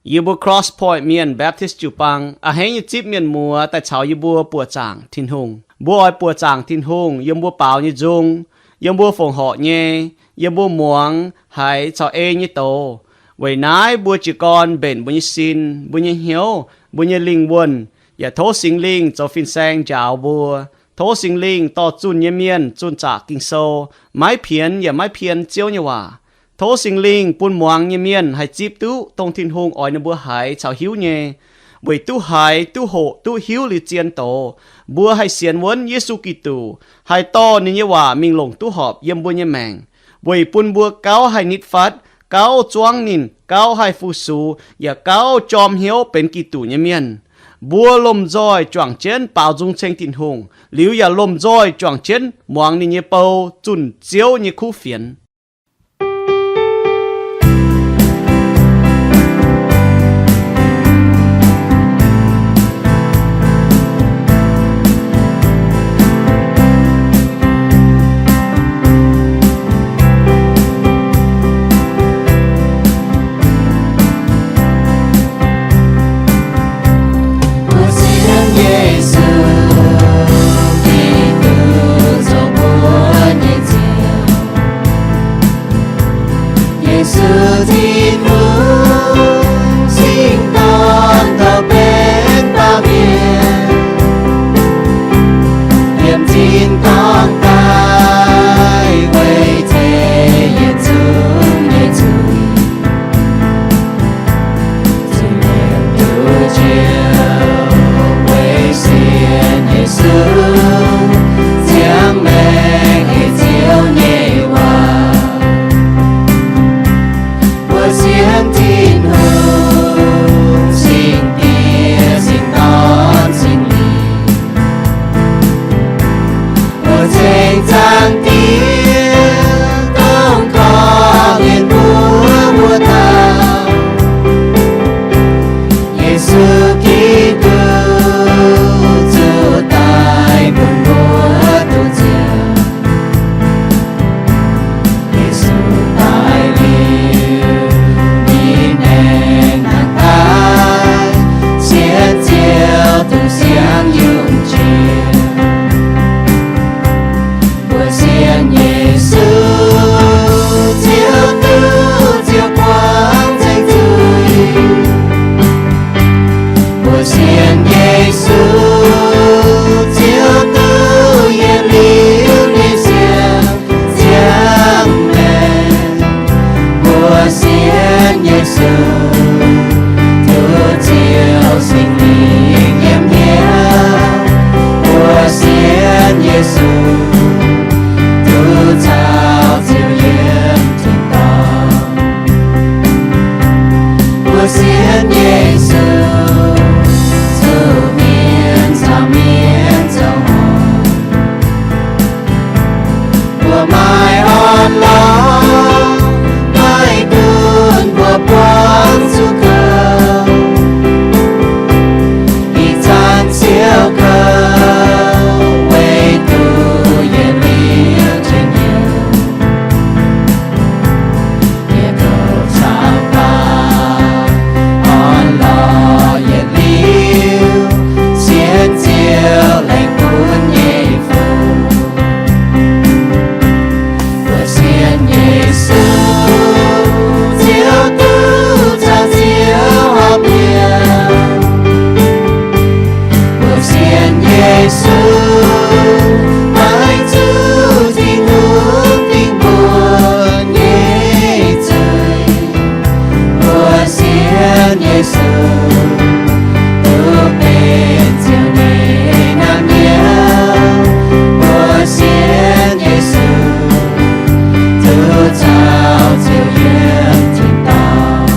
Yie mbuo Cross Point Mienh Baptist jiu-baang a'hneiv nyei zipv mienh muoz daaih caux yie mbuo buoqc zaangc Tin-Hungh. Mbuo oix buoqc zaangc Tin-Hungh yiem mbuo baaux nyei nzung, yiem mbuo fongc horc nyei, yiem mbuo muangx haiz caux ei nyei doz. Weic naaiv mbuo jiez gorn mbenc mbuo nyei sin, mbuo nyei hnyouv, mbuo nyei lingh wuonh, yaac tov Singx Lingh zoux fin-saeng njaaux mbuo. Tov Singx Lingh dorh zunh nyei mienh zunh zaqc Ging-Sou, maiv pienx yaac maiv pien Ziouv nyei waac. Tov Singx Lingh bun muangx nyei mienh haih zipv duqv dongh Tin-Hungh oix ninh mbuo haiz caux hiuv nyei, weic duqv haiz, duqv hoqc, duqv hiuv liuz zien doz, mbuo haih sienx wuonv Yesu Giduc, haih dorh ninh nyei waac mingh longc duqv horpc yiem mbuo nyei maengc, weic bun mbuo gauh haih nitv fatv, gauh zuangv ninh, gauh haih fu-sux, yaac gauh jorm hnyouv benx Giduc nyei mienh. Mbuo lomh nzoih juangc jienv baaux nzung ceng Tin-Hungh, liuz yaac lomh nzoih juangc jienv muangx ninh nyei bou zunh Ziouv nyei kuv fienx. Mbuo sienx Yesu Giduc zoux mbuo nyei Ziouv. Yesu Tin-Hungh singx dorn douc benx baamh mienh, yiem tin-dorngh daaih weic teix yietc zungv nyei zuiz. Zuiz-mienh duqv njoux weic sienx Yesu, ziangh maengc ei Ziouv nyei waac. Mbuo sienx Tin-Hungh, Singx Diex, Singx Dorn, Singx Lingh. Mbuo ceng Zaangc Diex dongh korv-lienh mbuo wuov dauh, Yesu Giduc, zuqc daic bun mbuo duqv nziex. Yesu daic liuz, ninh aengx nangh daaih, sienx Ziouv duqv siang yungh jiex. Mbuo sienx Yesu, Ziouv duqv ziouc buangh nzengc zuiz. Mbuo sienx Yesu, Ziouv duqv yietc liuz nyei siang ziangh maengc. Mbuo sienx Yesu, duqv Ziouv Singx Lingh yiem hnyouv. Mbuo sienx Yesu, duqv caux Ziouv yiem tin-dorngh. Mbuo sienx Yesu, zuqc mienh caux mienh zoux horpc. Mbuo maaih orn-lorqc, maaih dunh mbuo buangv zuqc kouv. Ih zanc siou kouv weic duqv yietc liuz njien-youh, yie kouv caux baamh orn-lorqc yietc liuz, sienx Ziouv laengz gunv nyei fungx. Mbuo sienx Yesu, Ziouv duqv caux Ziouv horpc mienh. Mbuo sienx Yesu, maiv zuqc Tin-Hungh dingh mbuo nyei zuiz. Mbuo sienx Yesu, duqv benx Ziouv nyei naamh nyouz. Mbuo sienx Yesu, duqv caux Ziouv yiem tin-dorngh.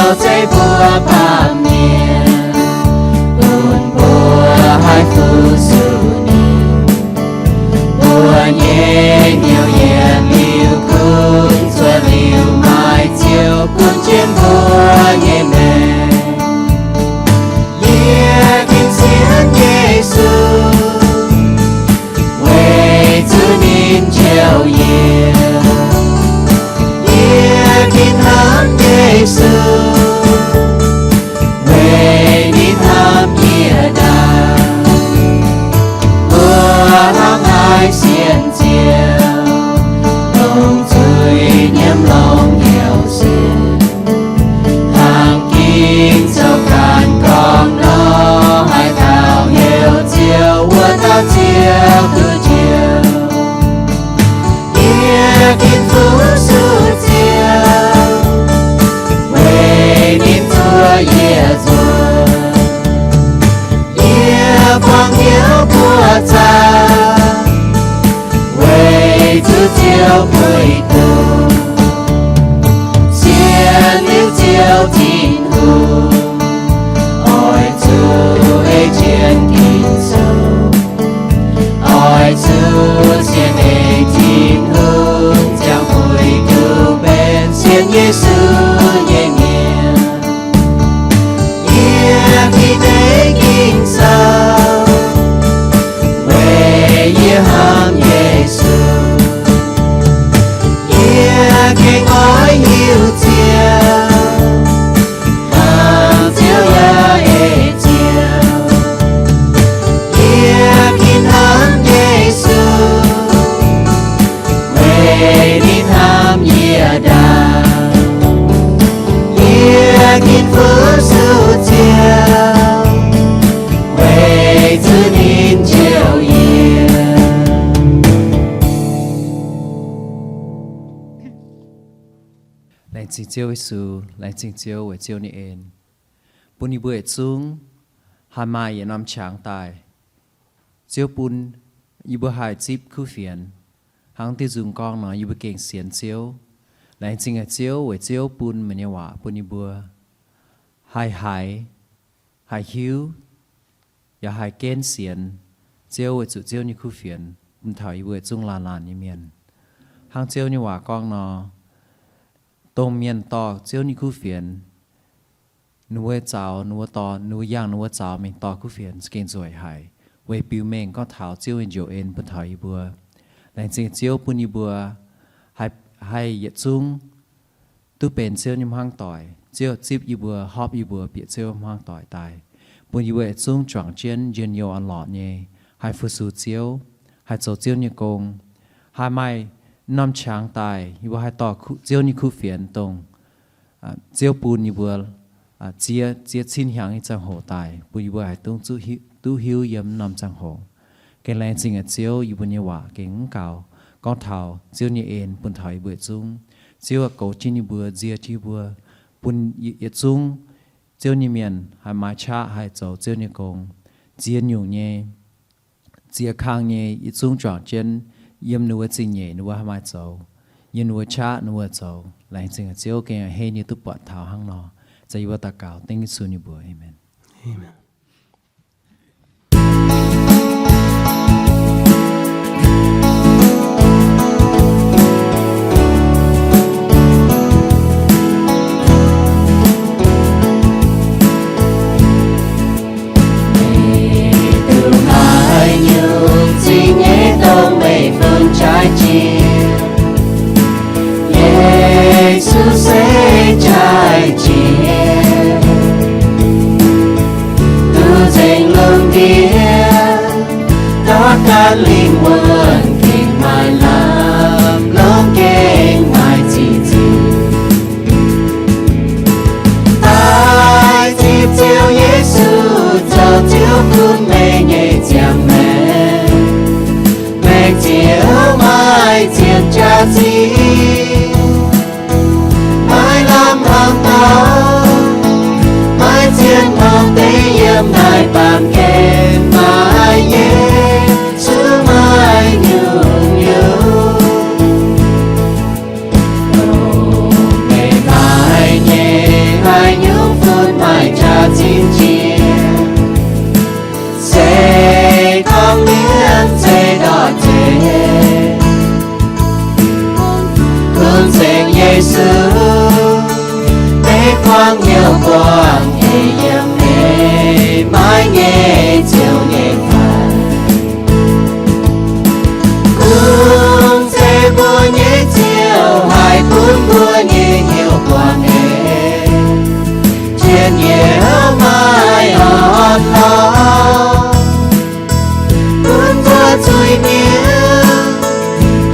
Ziouv zeiv mbuo baamh mienh, bun mbuo haih fu-sux ninh. Mbuo nyei hnyouv yiem liuz gunv, zuov liuz maaih Ziouv gunv jienv mbuo nyei maengc. Yie gengh sienx Yesu, weic zuqc ninh njoux yie. Yie gengh hnamv Yesu, weic ninh hnamv yie ndaangc. Mbuo hnangv haaix sienx Ziouv, longc zuiz nyiemv longc hnyouv sienx. Laengz zingh Ziouv ganh gorngv nor, haaix dauh heuc Ziouv, wuov dauh Ziouv duqv njoux. Yie gengh fu-sux Ziouv, weic ninh zuov yie nzuonx. Yie buangh hnyouv buoqc zaah, weic zuqc Ziouv puix duqv. Sienx liuz Ziouv Tin-Hungh, oix zuqc ei jienv Ging-Sou. Oix zuqc sienx ei Tin-Hungh, ziangh buix duqv benx sienx Yesu nyei mienh. Yie gengh deix Ging-Sou, weic yie hnamv Yesu. Yie gengh oix hiuv Ziouv, hnangv Ziouv yaac ei Ziouv. Yie gengh hnamv Yesu, weic ninh hnamv yie ndaangc. Yie gengh fu-sux Ziouv, weic zuqc ninh njoux yie. Laengz zingh Ziouv Yesu, laengz zingh Ziouv weic Ziouv nyei en, bun yie mbuo yietc zungv haih maaih yietc norm qangx daaih. Ziouv bun yie mbuo haih zipv kuv fienx. Hnangv diuh nzung gorngv nor, yie mbuo gengh sienx Ziouv. Laengz zingh haic Ziouv weic Ziouv bun meih nyei waac bun yie mbuo haih haiz, haih hiuv, yaac haih genv sienx Ziouv weic zuqc Ziouv nyei kuv fienx bun taux yie mbuo yietc zungv laanh laanh nyei mienh. Hnangv Ziouv nyei waac gorngv nor, dongh mienh dorh Ziouv nyei kuv fienx, ninh mbuo zaux, ninh mbuo dorh, ninh mbuo yangh, ninh mbuo zaux mingh dorh kuv fienx za'gengh nzueic haic, weic biux mengh gorngv taux Ziouv nyei njoux en bun taux yie mbuo. Laengz zingh Ziouv bun yie mbuo haih, haih yietc zungv duqv benx Ziouv nyei hmuangv doic. Ziouv zipv yie mbuo, hopv yie mbuo bieqc Ziouv hmuangv doic daaih, bun yie mbuo yietc zungv juangc jienv njien-youh orn-lorqc nyei, haih fu-sux Ziouv, haih zoux Ziouv nyei gong, haih maaih norm qangx daaih, yie mbuo haih dorh Ziouv nyei kuv fienx dongh Ziouv bun yie mbuo ziex, ziex cin hnyangx nyei ziangh hoc daaih, bun yie mbuo haih duqv, duqv hiuv yiem norm ziangh hoc. Gengh laengz zingh aqv Ziouv, yie mbuo nyei waac gengh mv gaux gorngv taux Ziouv nyei en bun taux yie mbuo yietc zungv. Ziouv aah, goux jienv yie mbuo, nzie jienv yie mbuo, bun yietc zungv Ziouv nyei mienh haih maaih qaqv haih zoux Ziouv nyei gong, ziex nyungc nyei, ziex kang nyei, yietc zungv juangc jienv yiem ninh mbuo zingh nyeic ninh mbuo haih maaih zoux, yiem ninh mbuo qaqv ninh mbuo zoux. Laengz zingh aqv Ziouv, gengh a'hneiv nyei duqv buatc taux hnangv nor. Ziouv, yie mbuo daux gaux dengv Yesu nyei mbuox. Aamen. Aamen. Meih duqv haaix nyungc zingh nyeic dongh meih fun-jaaix jiex, Yesu se jaaix jiex. Duqv nzengc lungh ndiev, ndortv ganh lingh wuonh gengh maaih lamh, longx gengh maaih ziqc nzunc. Daaih zipv Ziouv Yesu zoux Ziouv bun meih nyei ziangh maengc. Maengc Ziouv maaih zienh jaax zingh, maaih lamh hnamv dorn, maaih zienh hnamv deix yiem naaiv baamh gen, maaih Yesu maaih nyungc-nyungc. Dongh meih maaih nyei, maaih Hnyouv buangh eix yiem meih, maiv nyei Ziouv nyei fai? Kungx zeiz mbuo nyei Ziouv haih bun mbuo nyei hnyouv buangh eix, njien-youh maiv orn lorqc. Bun mbuo zuiz-mienh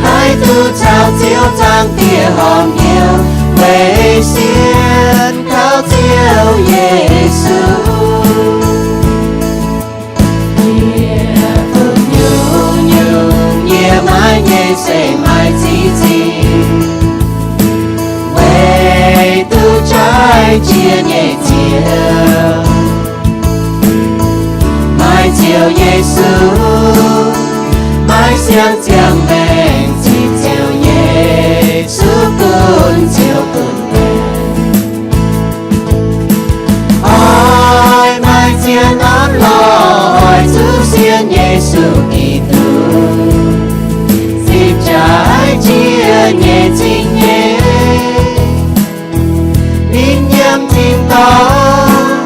haih duqv caux Ziouv Zaangc Diex horpc hnyouv, weic sienx kaux Ziouv Yesu. Yie nyungc-nyungc yie maiv nyei se maaih zingh zingh, weic duqv jaaix jiex nyei Ziouv. Maaih Ziouv Yesu, maiv siang ziangh maengc, zipv Ziouv Yesu bun Ziouv bun maengc. Oix maaih zien norm lorh, oix zuqc sienx Yesu Giduc, zipv jaaix jiex nyei zingh nyeic. Ninh yiem tin-dorngh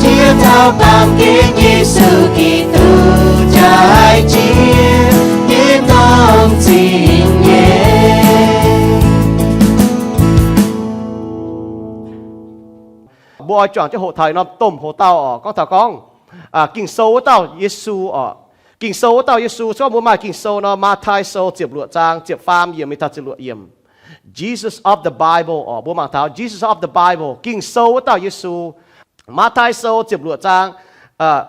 jiex taux baamh gen, Yesu Giduc jaaix jiex yie norm zingh nyeic. Mbuo oix juangc jienv hoqc taux norm domh hoc-dauh oc, gorngv taux gorngv Ging-Sou wuov dauh Yesu oc. Ging-Sou wuov dauh Yesu, se gorngv mbuo maaih Ging-Sou nor, Matv^tai Sou ziepc luoqc zaang ziepc faam yiemc mingh taux ziepc luoqc yiemc. Jesus of the Bible oc, mbuo mangc taux Jesus of the Bible, Ging-Sou wuov dauh Yesu. Matv^tai Sou ziepc luoqc zaang,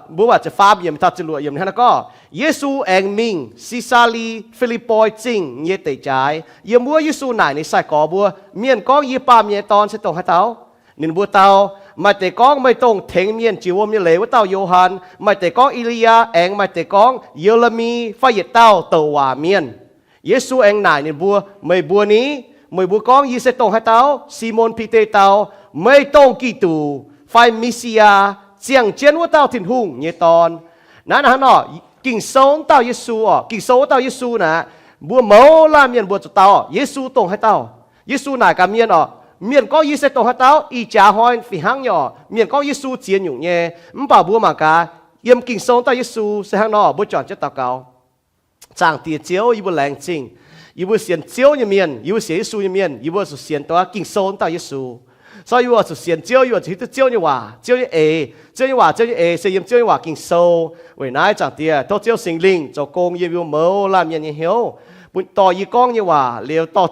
mbuo waac ziepc faam yiemc mingh taux ziepc luoqc yiemc hnangv naaiv gorngv, Yesu aengx mingh Si^saa^li^e Fi^lipv^poi Zingh nyei deic jaaix. Yiem wuov Yesu naaic ninh sai-gorx mbuo, mienh gorngv yie baamh mienh nyei dorn se dongh haaix dauh? Ninh mbuo dau, maaih deix gorngv meih dongh tengx mienh jiex wuom nyei leiz wuov dauh Yo^han, maaih deix gorngv E^li^yaa, aengx maaih deix gorngv Ye^le^mi fai yietc dauh douc waac mienh. Yesu aengx naaic ninh mbuo, meih mbuo ni? Meih mbuo gorngv yie se dongh haaix dauh? Simon Bide dau, meih dongh Giduc fai Messiah, ziangh jienv wuov dauh Tin-Hungh nyei Dorn. Naaiv hnangv nor, Ging-Sou wuov dauh Yesu oc, Ging-Sou wuov dauh Yesu naaic, mbuo mouz laanh mienh mbuo zuqc dau, Yesu dongh haaix dauh? Yesu naaic gaax mienh oc, mienh gorngv yie se dongh haaix dauh? Ih jaax hnoi fih hnangv nyei oc, mienh gorngv Yesu ziex nyungc nyei. Mv baac mbuo mangc gaax, yiem Ging-Sou wuov dauh Yesu se hnangv nor, mbuo juangc jienv daux gaux. Zaangc Diex Ziouv, yie mbuo laengz zingh, yie mbuo sienx Ziouv nyei mienh, yie mbuo sienx Yesu nyei mienh, yie mbuo zuqc sienx dongh Ging-Sou wuov dauh Yesu. Se gorngv yie mbuo zuqc sienx Ziouv, yie mbuo zuqc hiuv duqv Ziouv nyei waac, Ziouv nyei eix. Ziouv nyei waac, Ziouv nyei eix se yiem Ziouv nyei waac Ging-Sou. Weic naaiv, Zaangc Diex, tov Ziouv Singx Lingh zoux gong yiem yie mbuo mouz laanh mienh nyei hnyouv, bun dorh yie gorngv nyei waac liuz, dorh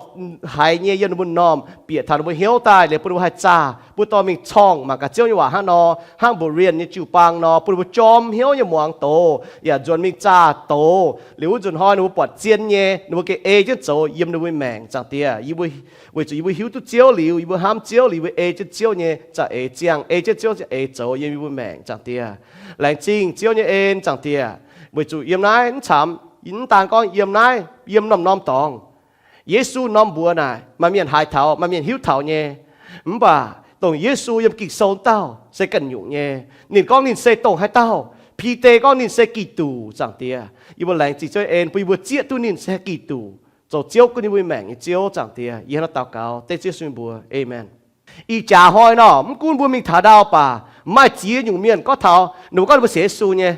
haiz nyei yiem ninh mbuo m'normh bieqc taux ninh mbuo hnyouv daaih liuz, bun ninh mbuo haih zaah, bun dorh mingh corngh mangc gaax Ziouv nyei waac hnangv nor, hnangv Beretv nyei jiu-baang nor, bun ninh mbuo jorm hnyouv nyei muangx doz yaac nzuonx mingh zaah doz. Liuz wuov nzunc hnoi ninh mbuo buatc zien nyei, ninh mbuo gengh ei jienv zoux yiem ninh mbuo nyei maengc, Zaangc Diex. Weic zuqc yie mbuo hiuv duqv Ziouv liuz, yie mbuo hnamv Ziouv liuz, yie mbuo ei jienv Ziouv nyei za'eix ziangh, ei jienv Ziouv nyei za'eix zoux yiem yie mbuo maengc, Zaangc Diex. Laengz zingh Ziouv nyei en, Zaangc Diex. Weic zuqc yiem naaiv mv camv, mv daan gorngv yiem naaiv, yiem norm-norm dorngx, Yesu norm mbuox naaic maaih mienh haiz taux, maaih mienh hiuv taux nyei. Mv baac dongh Yesu yiem Ging-Sou wuov dauh se ganh nyungc nyei. Ninh gorngv ninh se dongh haaix dauh? Bide gorngv ninh se Giduc, Zaangc Diex. Yie mbuo laengz zingh Ziouv en bun yie mbuo zieqv duqv ninh se Giduc, zoux Ziouv gunv yie mbuo maengc nyei Ziouv, Zaangc Diex. Yie hnangv naaiv daux gaux dengv Ziouv Yesu nyei mbuox, aamen. Ih jaax hnoi nor, mv gunv mbuo mingh taux ndau baac maaih ziex nyungc mienh gorngv taux, ninh mbuo gorngv ninh mbuo sienx Yesu nyei.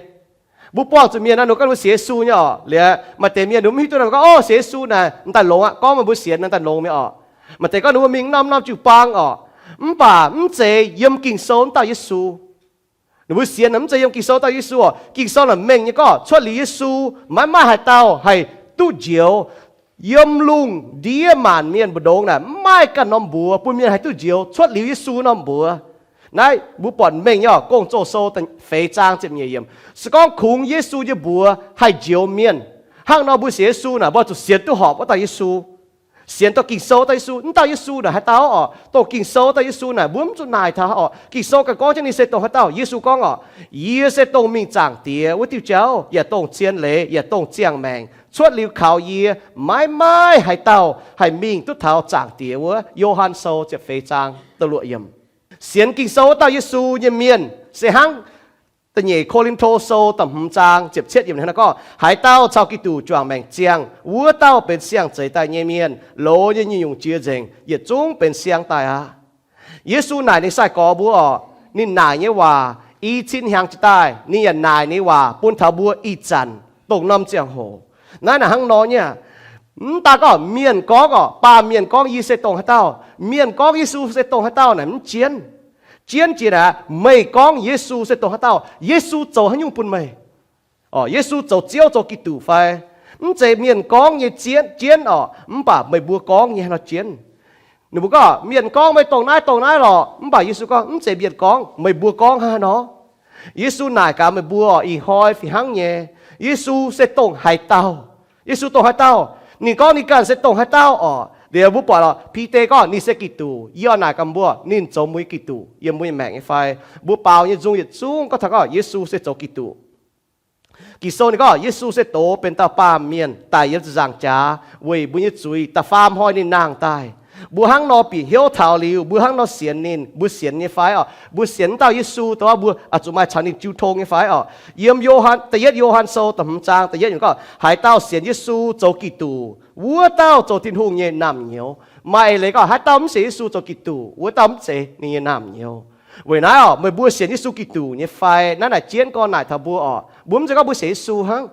Mbuo buangh zuqc mienh nor, ninh mbuo gorngv ninh mbuo sienx Yesu nyei oc. Liuz maaih deix mienh ninh mbuo mv hiuv duqv, ninh mbuo gorngv, Ov, sienx Yesu naaic, m'daaih longx aqv. Gorngv meih mbuo sienx nor, m'daaih longx mi'aqv oc. Maaih deix gorngv ninh mbuo mingh norm-norm jiu-baang oc, mv baac mv zeiz yiem Ging-Sou wuov dauh Yesu. Ninh mbuo sienx naaic mv zeiz yiem Ging-Sou dauh Yesu oc. Ging-Sou naaic mengh nyei gorngv cuotv liuz Yesu maiv maaih haaix dauh haih duqv njoux. Yiem lungh ndiev maanc mienh mbu'ndongx naaic mv maaih ganh norm mbuox bun mienh haih duqv njoux cuotv liuz Yesu norm mbuox. Naaiv mbuo buatc mengh nyei oc. Gong-Zoh Sou feix zaang ziepc nyeic yiemc, se gorngv kungx Yesu nyei mbuox haih njoux mienh, hnangv nor mbuo sienx Yesu naaic mbuo zuqc sienx duqv horpc wuov dauh Yesu. Sienx dongh Ging-Sou dauh Yesu. Mv dauh Yesu naaic haaix dauh oc? Dongh Ging-Sou dauh Yesu naaic mbuo mv zuqc naaic taux oc. Ging-Sou ganh gorngv jienv ninh se dongh haaix dauh. Yesu gorngv oc, Yie se dongh mingh Zaangc Diex wuov diuh jauv, yaac dongh zien leiz, yaac dongh ziangh maengc. Cuotv liuz kaux yie, maiv maaih haaix dauh haih mingh duqv taux Zaangc Diex wuov. Yo^han Sou ziepc feix zaang da'luoqc yiemc. Sienx Ging-Sou wuov dauh Yesu nyei mienh se hnangv da'nyeic Ko^lin^to Sou da'hmz zaang ziepc cietv yiemc hnangv naaiv gorngv, Haaix dauh caux Giduc juangc maengc ziangh, wuov dauh benx siang-zeix daaih nyei mienh. Loz nyei nyungc-nyungc jiex nzengc, yietc zungv benx siang daaih aqv. Yesu naaic ninh sai-gorx mbuo oc, ninh naaic nyei waac i cin hnyangx jiez daaih ninh yaac naaic ninh nyei waac bun taux mbuo ih zanc dongh norm ziangh hoc. Naaiv naaic hnangv nor nyei. Mv daaih gorngv mienh gorngv oc, baamh mienh gorngv yie se dongh haaix dauh, mienh gorngv Yesu se dongh haaix dauh naaic mv jienv. Jienv jiex naaic, meih gorngv Yesu se dongh haaix dauh, Yesu zoux haaix nyungc bun meih? Oc, Yesu zoux Ziouv, zoux Giduc fai? Mv zeiz mienh gorngv nyei jienv, jienv oc, mv baac meih mbuo gorngv nyei haaix nor jienv. Ninh mbuo gorngv mienh gorngv meih dongh naaiv dongh naaiv lorqc, mv baac Yesu gorngv mv zeiz mienh gorngv, meih mbuo gorngv hnangv haaix nor. Yesu naaic gaax meih mbuo oc, ih hnoi fih hnangv nyei, Yesu se dongh haaix dauh? Yesu dongh haaix dauh? Ninh gorngv ninh ganh se dongh haaix dauh oc? Liuz mbuo buatc oc, Bide gorngv ninh se Giduc. Yie oix naaic gaax mbuo, ninh zoux mbuo nyei Giduc yiem mbuo nyei maengc nyei fai? Mbuo baaux nyei nzung yietc zungv gorngv taux gorngv Yesu se zoux Giduc. Ging-Sou ninh gorngv Yesu se doz benx dauh baamh mienh daic yiem ziepc nzaangc jaax weic mbuo nyei zuiz, da'faam hnoi ninh nangh daaih. Mbuo hnangv nor bieqc hnyouv taux liuz, mbuo hnangv nor sienx ninh, mbuo sienx nyei fai oc? Mbuo sienx dauh Yesu dongh mbuo zuqc maaih caux ninh jiu tong nyei fai oc? Yiem Yo^han, da'yietv Yo^han Sou da'hmz zaang da'yietv yiemc gorngv, haaix dauh sienx Yesu zoux Giduc, wuov dauh zoux Tin-Hungh nyei naamh nyouz. Maaih eix leiz gorngv haaix dauh mv sienx Yesu zoux Giduc, wuov dauh mv zeiz ninh nyei naamh nyouz. Weic naaiv oc, meih mbuo sienx Yesu Giduc nyei fai? Naaiv naaic jienv gorngv naaic taux mbuo oc, mbuo mv zeiz gorngv mbuo sienx Yesu hnangv,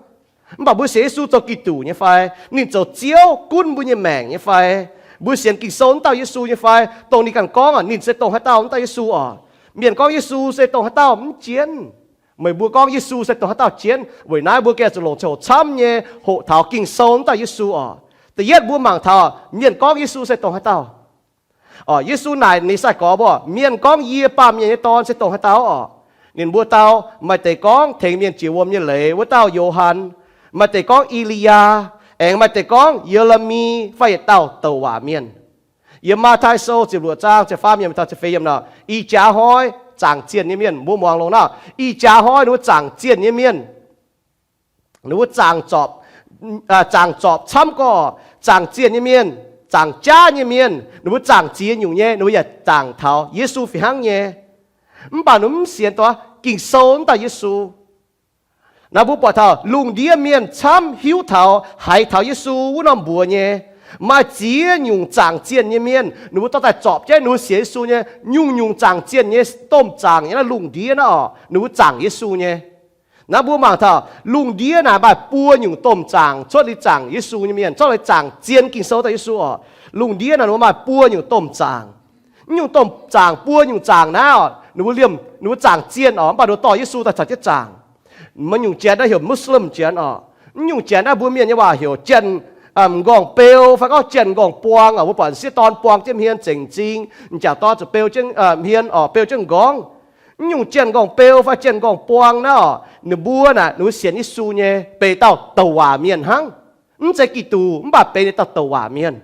mv baac mbuo sienx Yesu zoux Giduc nyei fai? Ninh zoux Ziouv gunv mbuo nyei maengc nyei fai? Mbuo sienx Ging-Sou wuov dauh Yesu nyei fai? Dongh ninh ganh gorngv oc, ninh se dongh haaix dauh wuov dauh Yesu oc. Mienh gorngv Yesu se dongh haaix dauh mv jienv. Meih mbuo gorngv Yesu se dongh haaix dauh jienv. Weic naaiv mbuo gengh zuqc longc ziangh hoc camv nyei hoqc taux Ging-Sou wuov dauh Yesu oc. Da'yietv mbuo mangc taux mienh gorngv Yesu se dongh haaix dauh. Oc, Yesu naaic ninh sai-gorx mbuo, mienh gorngv yie, Baamh Mienh nyei Dorn, se dongh haaix dauh oc? Ninh mbuo dau, maaih deix gorngv tengx mienh jiex wuom nyei leiz wuov dauh Yo^han, maaih deix gorngv E^li^yaa, aengx maaih deix gorngv Ye^le^mi fai yietc dauh douc waac mienh. Yiem Matv^tai Sou ziepc luoqc zaang ziepc faam yiemc taux ziepc feix yiemc nor, ih jaax hnoi zaangc zienh nyei mienh, mbuo muangx longx nor, ih jaax hnoi ninh mbuo zaangc zienh nyei mienh, ninh mbuo zaangc zorpc, zaangc zorpc camv gorqv, zaangc zienh nyei mienh, zaangc jaav nyei mienh, ninh mbuo zaangc ziex nyungc nyei, ninh mbuo yaac zaangc taux Yesu fih hnangv nyei. Mv baac ninh mv sienx dongh Ging-Sou wuov dauh Yesu. Naaiv mbuo buatc taux lungh ndiev mienh camv hiuv taux, haiz taux Yesu wuov norm mbuox nyei. Maaih ziex nyungc zaangc zienh nyei mienh, ninh mbuo dorh daaih zorpc jienv ninh mbuo sienx Yesu nyei. Nyungc-nyungc zaangc zienh nyei domh zaangc yiem naaiv lungh ndiev naaiv oc, ninh mbuo zaangc Yesu nyei. Naaiv mbuo mangc taux lungh ndiev naaic maaih buo nyungc domh zaangc cuotv liuz zaangc Yesu nyei mienh, cuotv liuz zaangc zien Ging-Sou dauh Yesu oc. Lungh ndiev naaic ninh mbuo maaih buo nyungc domh zaangc. Mv nyungc domh zaangc, buo nyungc zaangc naaiv oc, ninh mbuo liemh, ninh mbuo zaangc zienh oc, mv baac ninh mbuo dorh Yesu daaih caux jienv zaangc. Maaih nyungc janx naaiv heuc Muslim janx oc. Mv nyungc janx naaiv mbuo mienh nyei waac heuc janx-nqorngv beu fai gorngv janx-nqorngv buang oc. Mbuo buatc sieqv dorn buang jienv hmien zengc m'zing, m'jangc dorn zuqc beu jienv hmien oc, beu jienv m'nqorngv. Mv nyungc janx-nqorngv beu fai janx-nqorngv buang naaiv oc, ninh mbuo naaic ninh mbuo sienx Yesu nyei, benx dauh douc waac mienh hnangv. Mv zeiz Giduc, mv baac benx ninh dauh douc waac mienh.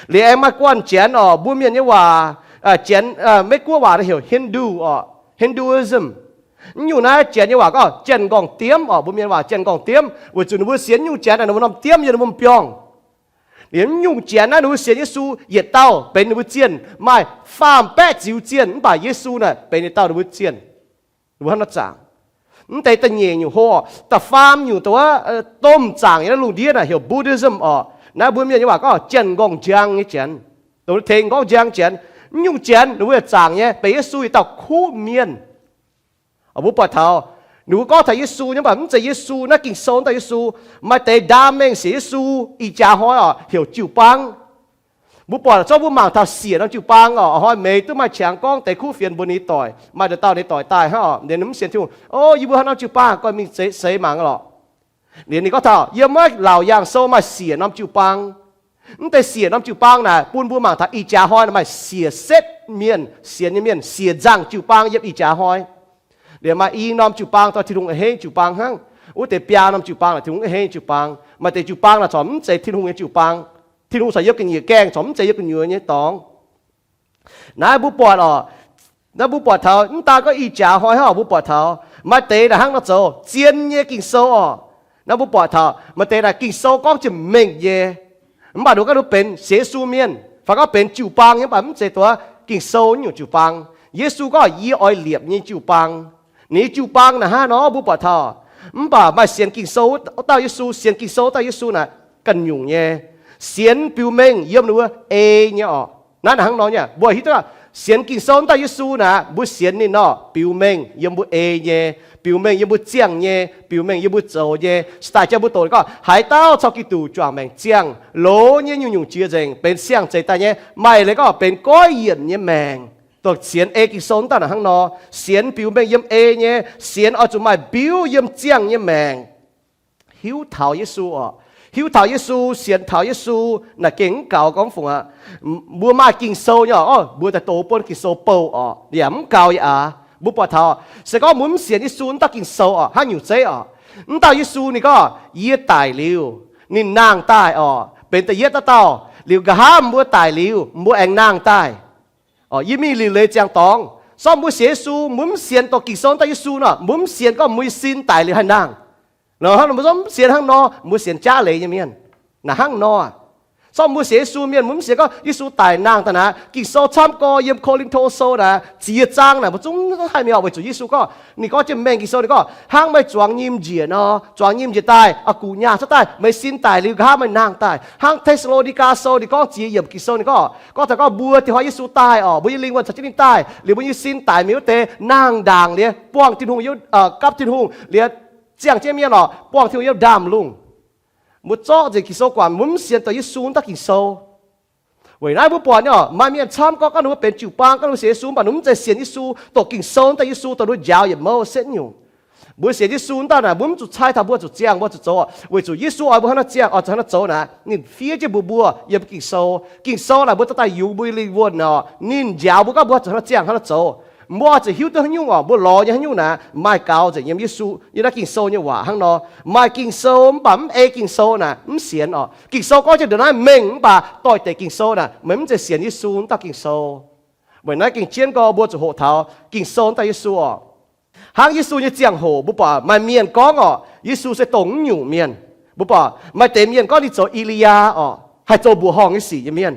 Liuz aengx maaih guanh janx oc, mbuo mienh nyei waac, janx, Meiv-Guoqv waac heuc Hindu oc, Hinduism. Mv nyungc naaiv janx nyei waac gorngv janx-nqorngv diemv oc, mbuo mienh waac janx-nqorngv diemv, weic zuqc ninh mbuo sienx nyungc janx naaic ninh mbuo norm diemv yiem ninh mbuo mbiorngh. Liuz mv nyungc janx naaiv ninh mbuo sienx Yesu yietc dauh benx ninh mbuo zienh, maaih faam-baeqv ziux zienh, mv baac Yesu naaic benx ninh dauh ninh mbuo zienh. Ninh mbuo hnangv nor zaangc. Mv deix da'nyeic nyungc hlo, da'faam nyungc dongh wuov domh zaangc yiem naaiv lungh ndiev naaic heuc Buddhism oc. Naaiv mbuo mienh nyei waac gorngv janx-nqorngv njang nyei janx, dongh tengx nqorngv njang janx. Mv nyungc janx ninh mbuo yaac zaangc nyei, benx Yesu yietc dauh kuv mienh. Mbuo buatc taux ninh mbuo gorngv taux Yesu nyei, mv baac mv zeiz Yesu, naaiv Ging-Sou wuov dauh Yesu. Maaih deix ndaam mengh sienx Yesu ih jaax hnoi oc, heuc jiu-baang. Mbuo buatc zorqv mbuo mangc taux siec norm jiu-baang oc, hnoi meix duqv maaih qangx gorngv deix kuv fienx mbuox ninh doic, maaih dauh dauh ninh doic daaih hnangv oc, ninh mv sienx Tin-Hungh, o, yie mbuo haaix norm jiu-baang, goiv mingh seix maengx lorqc. Liuz ninh gorngv taux yiem naaiv Laauc Yaangh Sou maaih siec norm jiu-baang. Mv deix siec norm jiu-baang naaic bun mbuo mangc taux ih jaax hnoi maaih siec setv mienh, sienx nyei mienh, siec nzangc jiu-baang yiem ih jaax hnoi. Liuz maaih i norm jiu-baang dorh Tin-Hungh a'hneiv jiu-baang hnangv. Wuov deix biaa norm jiu-baang naaic Tin-Hungh a'hneiv jiu-baang. Maaih deix jiu-baang naaic corc mv zeiz Tin-Hungh nyei jiu-baang. Tin-Hungh corc yiem ga'nyiec gaengh, corc mv zeiz yiem gu'nyuoz nyei dorngx. Naaiv mbuo buatc oc, naaiv mbuo buatc taux mv daan gorngv ih jaax hnoi hnangv oc, mbuo buatc taux maaih deix naaic hnangv nor zoux zien nyei Ging-Sou oc. Naaiv mbuo buatc taux maaih deix naaic Ging-Sou gorngv jiex mengh nyei, mv baac ninh gorngv ninh benx sienx Yesu mienh fai gorngv benx jiu-baang nyei, mv baac mv zeiz dongh Ging-Sou nyungc jiu-baang. Yesu gorngv, yie oix liepc nyei jiu-baang. Ninh nyei jiu-baang naaic hnangv nor mbuo buatc taux. Mv baac maaih sienx Ging-Sou wuov dauh Yesu, sienx Ging-Sou wuov dauh Yesu naaic ganh nyungc nyei. Sienx biux mengh yiem ninh mbuo ei nyei oc. Naaiv naaic hnangv nor nyei, mbuo hiuv duqv Sienx Ging-Sou wuov dauh Yesu naaic, mbuo sienx ninh nor, biux mengh yiem mbuo ei nyei, biux mengh yiem mbuo ziangh nyei, biux mengh yiem mbuo zoux nyei. Saaix daaih jang mbuo doqc ninh gorngv, haaix dauh caux Giduc juangc maengc ziangh, loz nyei nyungc-nyungc jiex nzengc, benx siang-zeix daaih nyei. Maaih leiz gorngv benx goiv yienc nyei maengc. Dongh sienx ei Ging-Sou wuov dauh naaic hnangv nor, sienx biux mengh yiem ei nyei, sienx oix zuqc maaih biuv yiem ziangh nyei maengc. Hiuv taux Yesu oc. Hiuv taux Yesu, sienx taux Yesu, naaic gengh mv gaux gorngv fungc aqv. Mbuo maaih Ging-Sou nyei oc, mbuo daaih doz buonv Ging-Sou bouh oc, yaac mv gaux yaac aav. Mbuo buatc taux, se gorngv mbuo mv sienx Yesu wuov dauh Ging-Sou oc, hnangv nyungc zeiv oc. Wuov dauh Yesu ninh gorngv, yie daic liuz, ninh nangh daaih oc, benx da'yietv dauh dauh. Liuz nqa'haav mbuo daic liuz, mbuo aengx nangh daaih. Yie mingh liuc leiz ziangx dorngx. Sortv mbuo sienx Yesu, mbuo mv sienx dongh Ging-Sou wuov dauh Yesu nor, mbuo mv sienx gorngv mbuo nyei sin daic liuz haih nangh. Hnangv nor mbuo mv sienx hnangv nor, mbuo sienx jaav leiz nyei mienh. Naaic hnangv nor, sortv mbuo sienx Yesu mienh, mbuo mv sienx gorngv Yesu daic nangh daaih naaic, Ging-Sou camv gorx yiem Ko^lin^to Sou naaic ziex zaang naaic mbuo zungv haih mingh oc, weic zuqc Yesu gorngv, ninh gorngv jienv mengh Ging-Sou ninh gorngv, hnangv meih zuangx nyim njiec nor, zuangx nyim njiec daaih, oix guqc nyaah cuotv daaih, meih sin daic liuz nqa'haav meih nangh daaih. Hnangv Te^saa^lo^ni^gaa Sou ninh gorngv ziex yiemc Ging-Sou ninh gorngv, gorngv taux gorngv mbuo dinh hnoi Yesu daaih oc, mbuo nyei lingh wuonh caux jienv ninh daaih, liuz mbuo nyei sin daic mingh wuov deix nangh ndaangc liuz buangh Tin-Hungh, gapv Tin-Hungh liuz, ziangh jienv mienh oc, buangh Tin-Hungh yiem ndaamv-lungh. Mbuo zorqv nzengc Ging-Sou guangc, mbuo mv sienx dongh Yesu wuov dauh Ging-Sou. Weic naaiv mbuo buatc nyei oc, maaih mienh camv gorngv, gorngv ninh mbuo benx jiu-baang, gorngv ninh mbuo sienx Yesu, mv baac ninh mbuo mv zeiz sienx Yesu, dongh Ging-Sou wuov dauh Yesu, dongh ninh mbuo njaaux yietc mouv setv nyungc. Mbuo sienx Yesu wuov dauh naaic, mbuo mv zuqc cai taux mbuo zuqc ziangh, mbuo zuqc zoux, weic zuqc Yesu oix mbuo hnangv naaiv ziangh, oix zuqc hnangv naaiv zoux naaic, ninh fiev jienv mbuox mbuo yiem Ging-Sou. Ging-Sou naaic mbuo dorh daaih yungz mbuo nyei lingh wuonh oc, ninh njaaux mbuo gorngv mbuo zuqc hnangv naaiv ziangh, hnangv naaiv zoux. Mbuo oix zuqc hiuv duqv haaix nyungc oc, mbuo lorz nyei haaix nyungc naaic, maaih gaux nzengc yiem Yesu, yiem naaiv Ging-Sou nyei waac hnangv nor. Maaih Ging-Sou mv baac mv ei Ging-Sou naaic, mv sienx oc. Ging-Sou gorngv jienv ndongc naaiv mengh mv baac doix-dekc Ging-Sou naaic, meih mv zeiz sienx Yesu wuov dauh Ging-Sou. Weic naaiv gengh jienv gorx mbuo zuqc hoqc taux Ging-Sou wuov dauh Yesu oc. Hnangv Yesu nyei ziangh hoc mbuo buatc maaih mienh gorngv oc, Yesu se dongh mv nyungc mienh. Mbuo buatc maaih deix mienh gorngv ninh zoux E^li^yaa oc, haih zoux mbuoqc horngh nyei sic nyei mienh.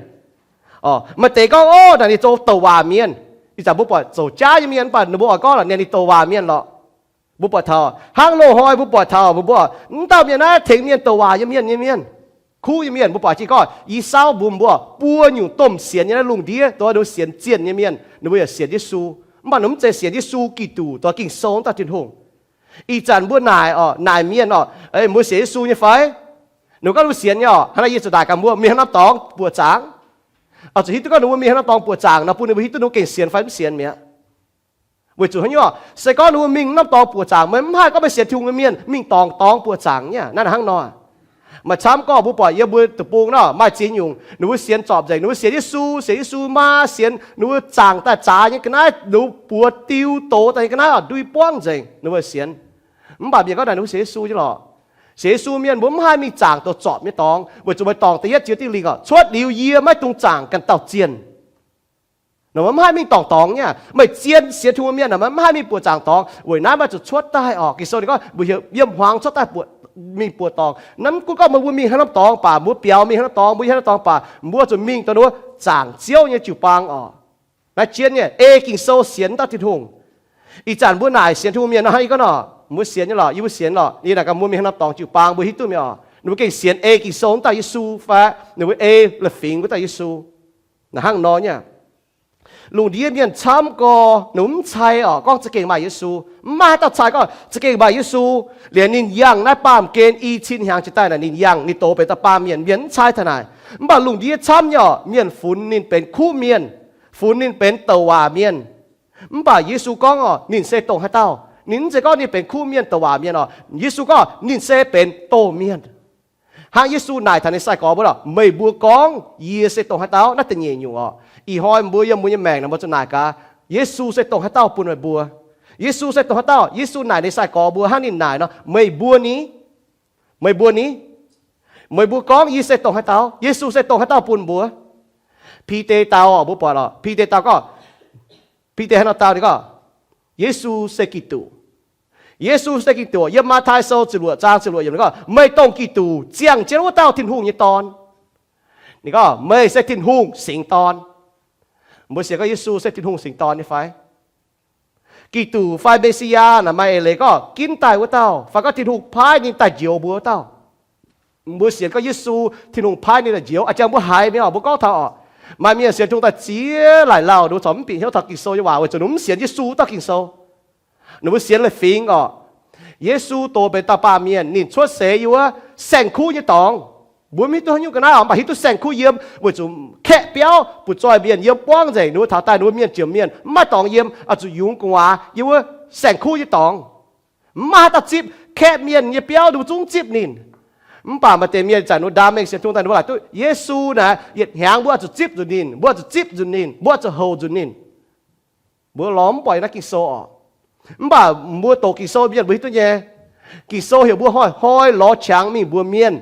Maaih deix gorngv, ov, naaic ninh zoux douc waac mienh. Ih zanc mbuo buatc zoux jaav nyei mienh mv baac ninh mbuo oix gorngv la'nyanc ninh douc waac mienh lorqc. Mbuo buatc taux hnangv loz-hnoi mbuo buatc taux mbuo, mbuo, mv dauh mienh naaiv tengx mienh douc waac nyei mienh, nyei mienh, kuv nyei mienh. Mbuo buatc jienv gorngv Esaau mbuox mbuo, buo nyungc domh sienx nyei naaiv lungh ndiev, dongh ninh mbuo sienx zienh nyei mienh, ninh mbuo yaac sienx Yesu. Mv baac ninh mv zeiz sienx Yesu Giduc, dongh Ging-Sou wuov dauh Tin-Hungh. Ih zanc mbuo naaic oc, naaic mienh oc, mbuo sienx Yesu nyei fai? Ninh mbuo gorngv ninh mbuo sienx nyei oc. Hnangv naaiv yie zuqc naaic gaax mbuo, mingh haaix norm dorngx buoqc zaangc? Oix zuqc hiuv duqv gorngv ninh mbuo mingh haaix norm dorngx buoqc zaangc nor, bun ninh mbuo hiuv duqv ninh mbuo gengh sienx fai mv sienx mi'aqv. Weic zuqc haaix nyungc? Se gorngv ninh mbuo mingh norm dorngx buoqc zaangc, meih mv haih gorngv meih sienx Tin-Hungh nyei mienh mingh dorngx dorngx buoqc zaangc nyei. Naaiv hnangv nor, maaih camv gorngv mbuo buatc yiem mbuo deic-bung nor, maaih ziex nyungc ninh mbuo sienx zorpc nzengc, ninh mbuo sienx Yesu, sienx Yesu maa, sienx ninh mbuo zaangc daaih zaax nyei ga'naaiv, ninh mbuo buoz diu doz daaih nyei ga'naaiv oc, ndui buangv nzengc ninh mbuo sienx. Mv baac mienh gorngv naaic ninh mbuo sienx Yesu nyei lorqc. Sienx Yesu mienh mbuo mv haih mingh zaangc douz zorpc nyei dorngx, weic zuqc meih dorngc da'yietv jiex diuh lingc oc, cuotv liuz yie maiv dungx zaangc ganh dauh zienh. Nor maiv haih mingh dorngc dorngx nyei. Meih zienh sienx Tin-Hungh mienh nor maiv haih mingh buoqc zaangc dorngx. Weic naaiv meih zuqc cuotv daaih oc. Ging-Sou ninh gorngv mbuo yiem hmuangx cuotv daaih mingh buoqc dorngx. Naaiv mv gunv gorngv meih mbuo mingh haaix norm dorngx baac, mbuo biaux mingh haaix norm dorngx, mbuo yiem haaix norm dorngx baac, mbuo zuqc mingh dongh ninh mbuo zaangc Ziouv nyei jiu-baang oc. Naaiv jienv nyei ei Ging-Sou sienx wuov dauh Tin-Hungh. Ih zanc mbuo naaic sienx Tin-Hungh mienh nor hnangv yie gorngv nor, mbuo sienx nyei lorqc, yie mbuo sienx lorqc. Yie naaic gaax mbuo mingh haaix norm dorngx jiu-baang mbuo hiuv duqv mi'aqv oc. Ninh mbuo gengh sienx ei Ging-Sou wuov dauh Yesu fai ninh mbuo ei la'fingx wuov dauh Yesu. Naaic hnangv nor nyei. Lungh ndiev mienh camv gorx ninh mbuo mv cai oc gorngv za'gengh maaih Yesu. Mv maaih haaix dauh cai gorngv za'gengh maaih Yesu. Liuz ninh yangh naaiv baamh gen i cin hnyangx jiex daaih naaic ninh yangh ninh doz benx dauh baamh mienh, mienh mv cai taux naaic. Mv baac lungh ndiev camv nyei oc, mienh funx ninh benx kuv mienh, funx ninh benx douc waac mienh. Mv baac Yesu gorngv oc, ninh se dongh haaix dauh? Ninh mv zeiz gorngv ninh benx kuv mienh, douc waac mienh oc. Yesu gorngv ninh se benx doh mienh. Hnangv Yesu naaic taux ninh sai-gorx mbuo lorqc, meih mbuo gorngv yie se dongh haaix dauh? Naaiv da'nyeic nyungc oc. Ih hnoi mbuo yiem mbuo nyei maengc naaic mbuo zuqc naaic gaax, Yesu se dongh haaix dauh bun meih mbuo? Yesu se dongh haaix dauh? Yesu naaic ninh sai-gorx mbuo hnangv ninh naaic nor, meih mbuo ni? Meih mbuo ni? Meih mbuo gorngv yie se dongh haaix dauh? Yesu se dongh haaix dauh bun mbuo? Bide dau oc, mbuo buatc lorqc, Bide dau gorngv, Bide hnangv nor dau ninh gorngv, Yesu se Giduc. Yesu se Giduc. Yiem Matv^tai Sou ziepc luoqc zaang ziepc luoqc yiemc ninh gorngv, meih dongh Giduc, ziangh jienv wuov dauh Tin-Hungh nyei Dorn. Ninh gorngv meih se Tin-Hungh singx Dorn. Mbuo sienx gorngv Yesu se Tin-Hungh singx Dorn nyei fai? Giduc fai Me^si^yaa naaic maaih eix leiz gorngv ginv daaih wuov dauh, fai gorngv Tin-Hungh paaiv ninh daaih njoux mbuo wuov dauh. Mbuo sienx gorngv Yesu, Tin-Hungh paaiv ninh daaih njoux. A'jang mbuo haiz mi'aqv, mbuo gorngv taux oc, Maaih mienh sienx tungh daaih ziex laaic lauh, ninh mbuo corc mv bieqc hnyouv taux Ging-Sou nyei waac weic zuqc ninh mbuo mv sienx Yesu wuov dauh Ging-Sou. Ninh mbuo sienx leiz-fingx orqc. Yesu doz benx dauh baamh mienh, ninh cuotv seix yiem wuov saeng-kuv nyei dorngx. Mbuo mv hiuv duqv haaix nyungc ga'naaiv orqc, mv baac hiuv duqv saeng-kuv yiem weic zuqc kaeqv biauv butv-zoih mienh yiem buangv nzengc, ninh mbuo taux daaih ninh mbuo mienh jiem mienh mv maaih dorngx yiem, oix zuqc yungz gu'nguaaz yiem wuov saeng-kuv nyei dorngx. Mv maaih haaix dauh zipv, kaeqv mienh nyei biauv ninh mbuo zungv zipv ninh. Mv baac maaih deix mienh zanc ninh mbuo ndaam mengh sienx tungh daaih ninh mbuo laaic duqv Yesu naaic yietc hnyangx mbuo oix zuqc zipv nzunc ninh, mbuo oix zuqc zipv nzunc ninh, mbuo oix zuqc houc nzunc ninh. Mbuo lorz mv buatc naaiv Ging-Sou orqc. Mv baac mbuo doqc Ging-Sou mienh mbuo hiuv duqv nyei. Ging-Sou heuc mbuo hnoi-hnoi lorz qangx mingh mbuox mienh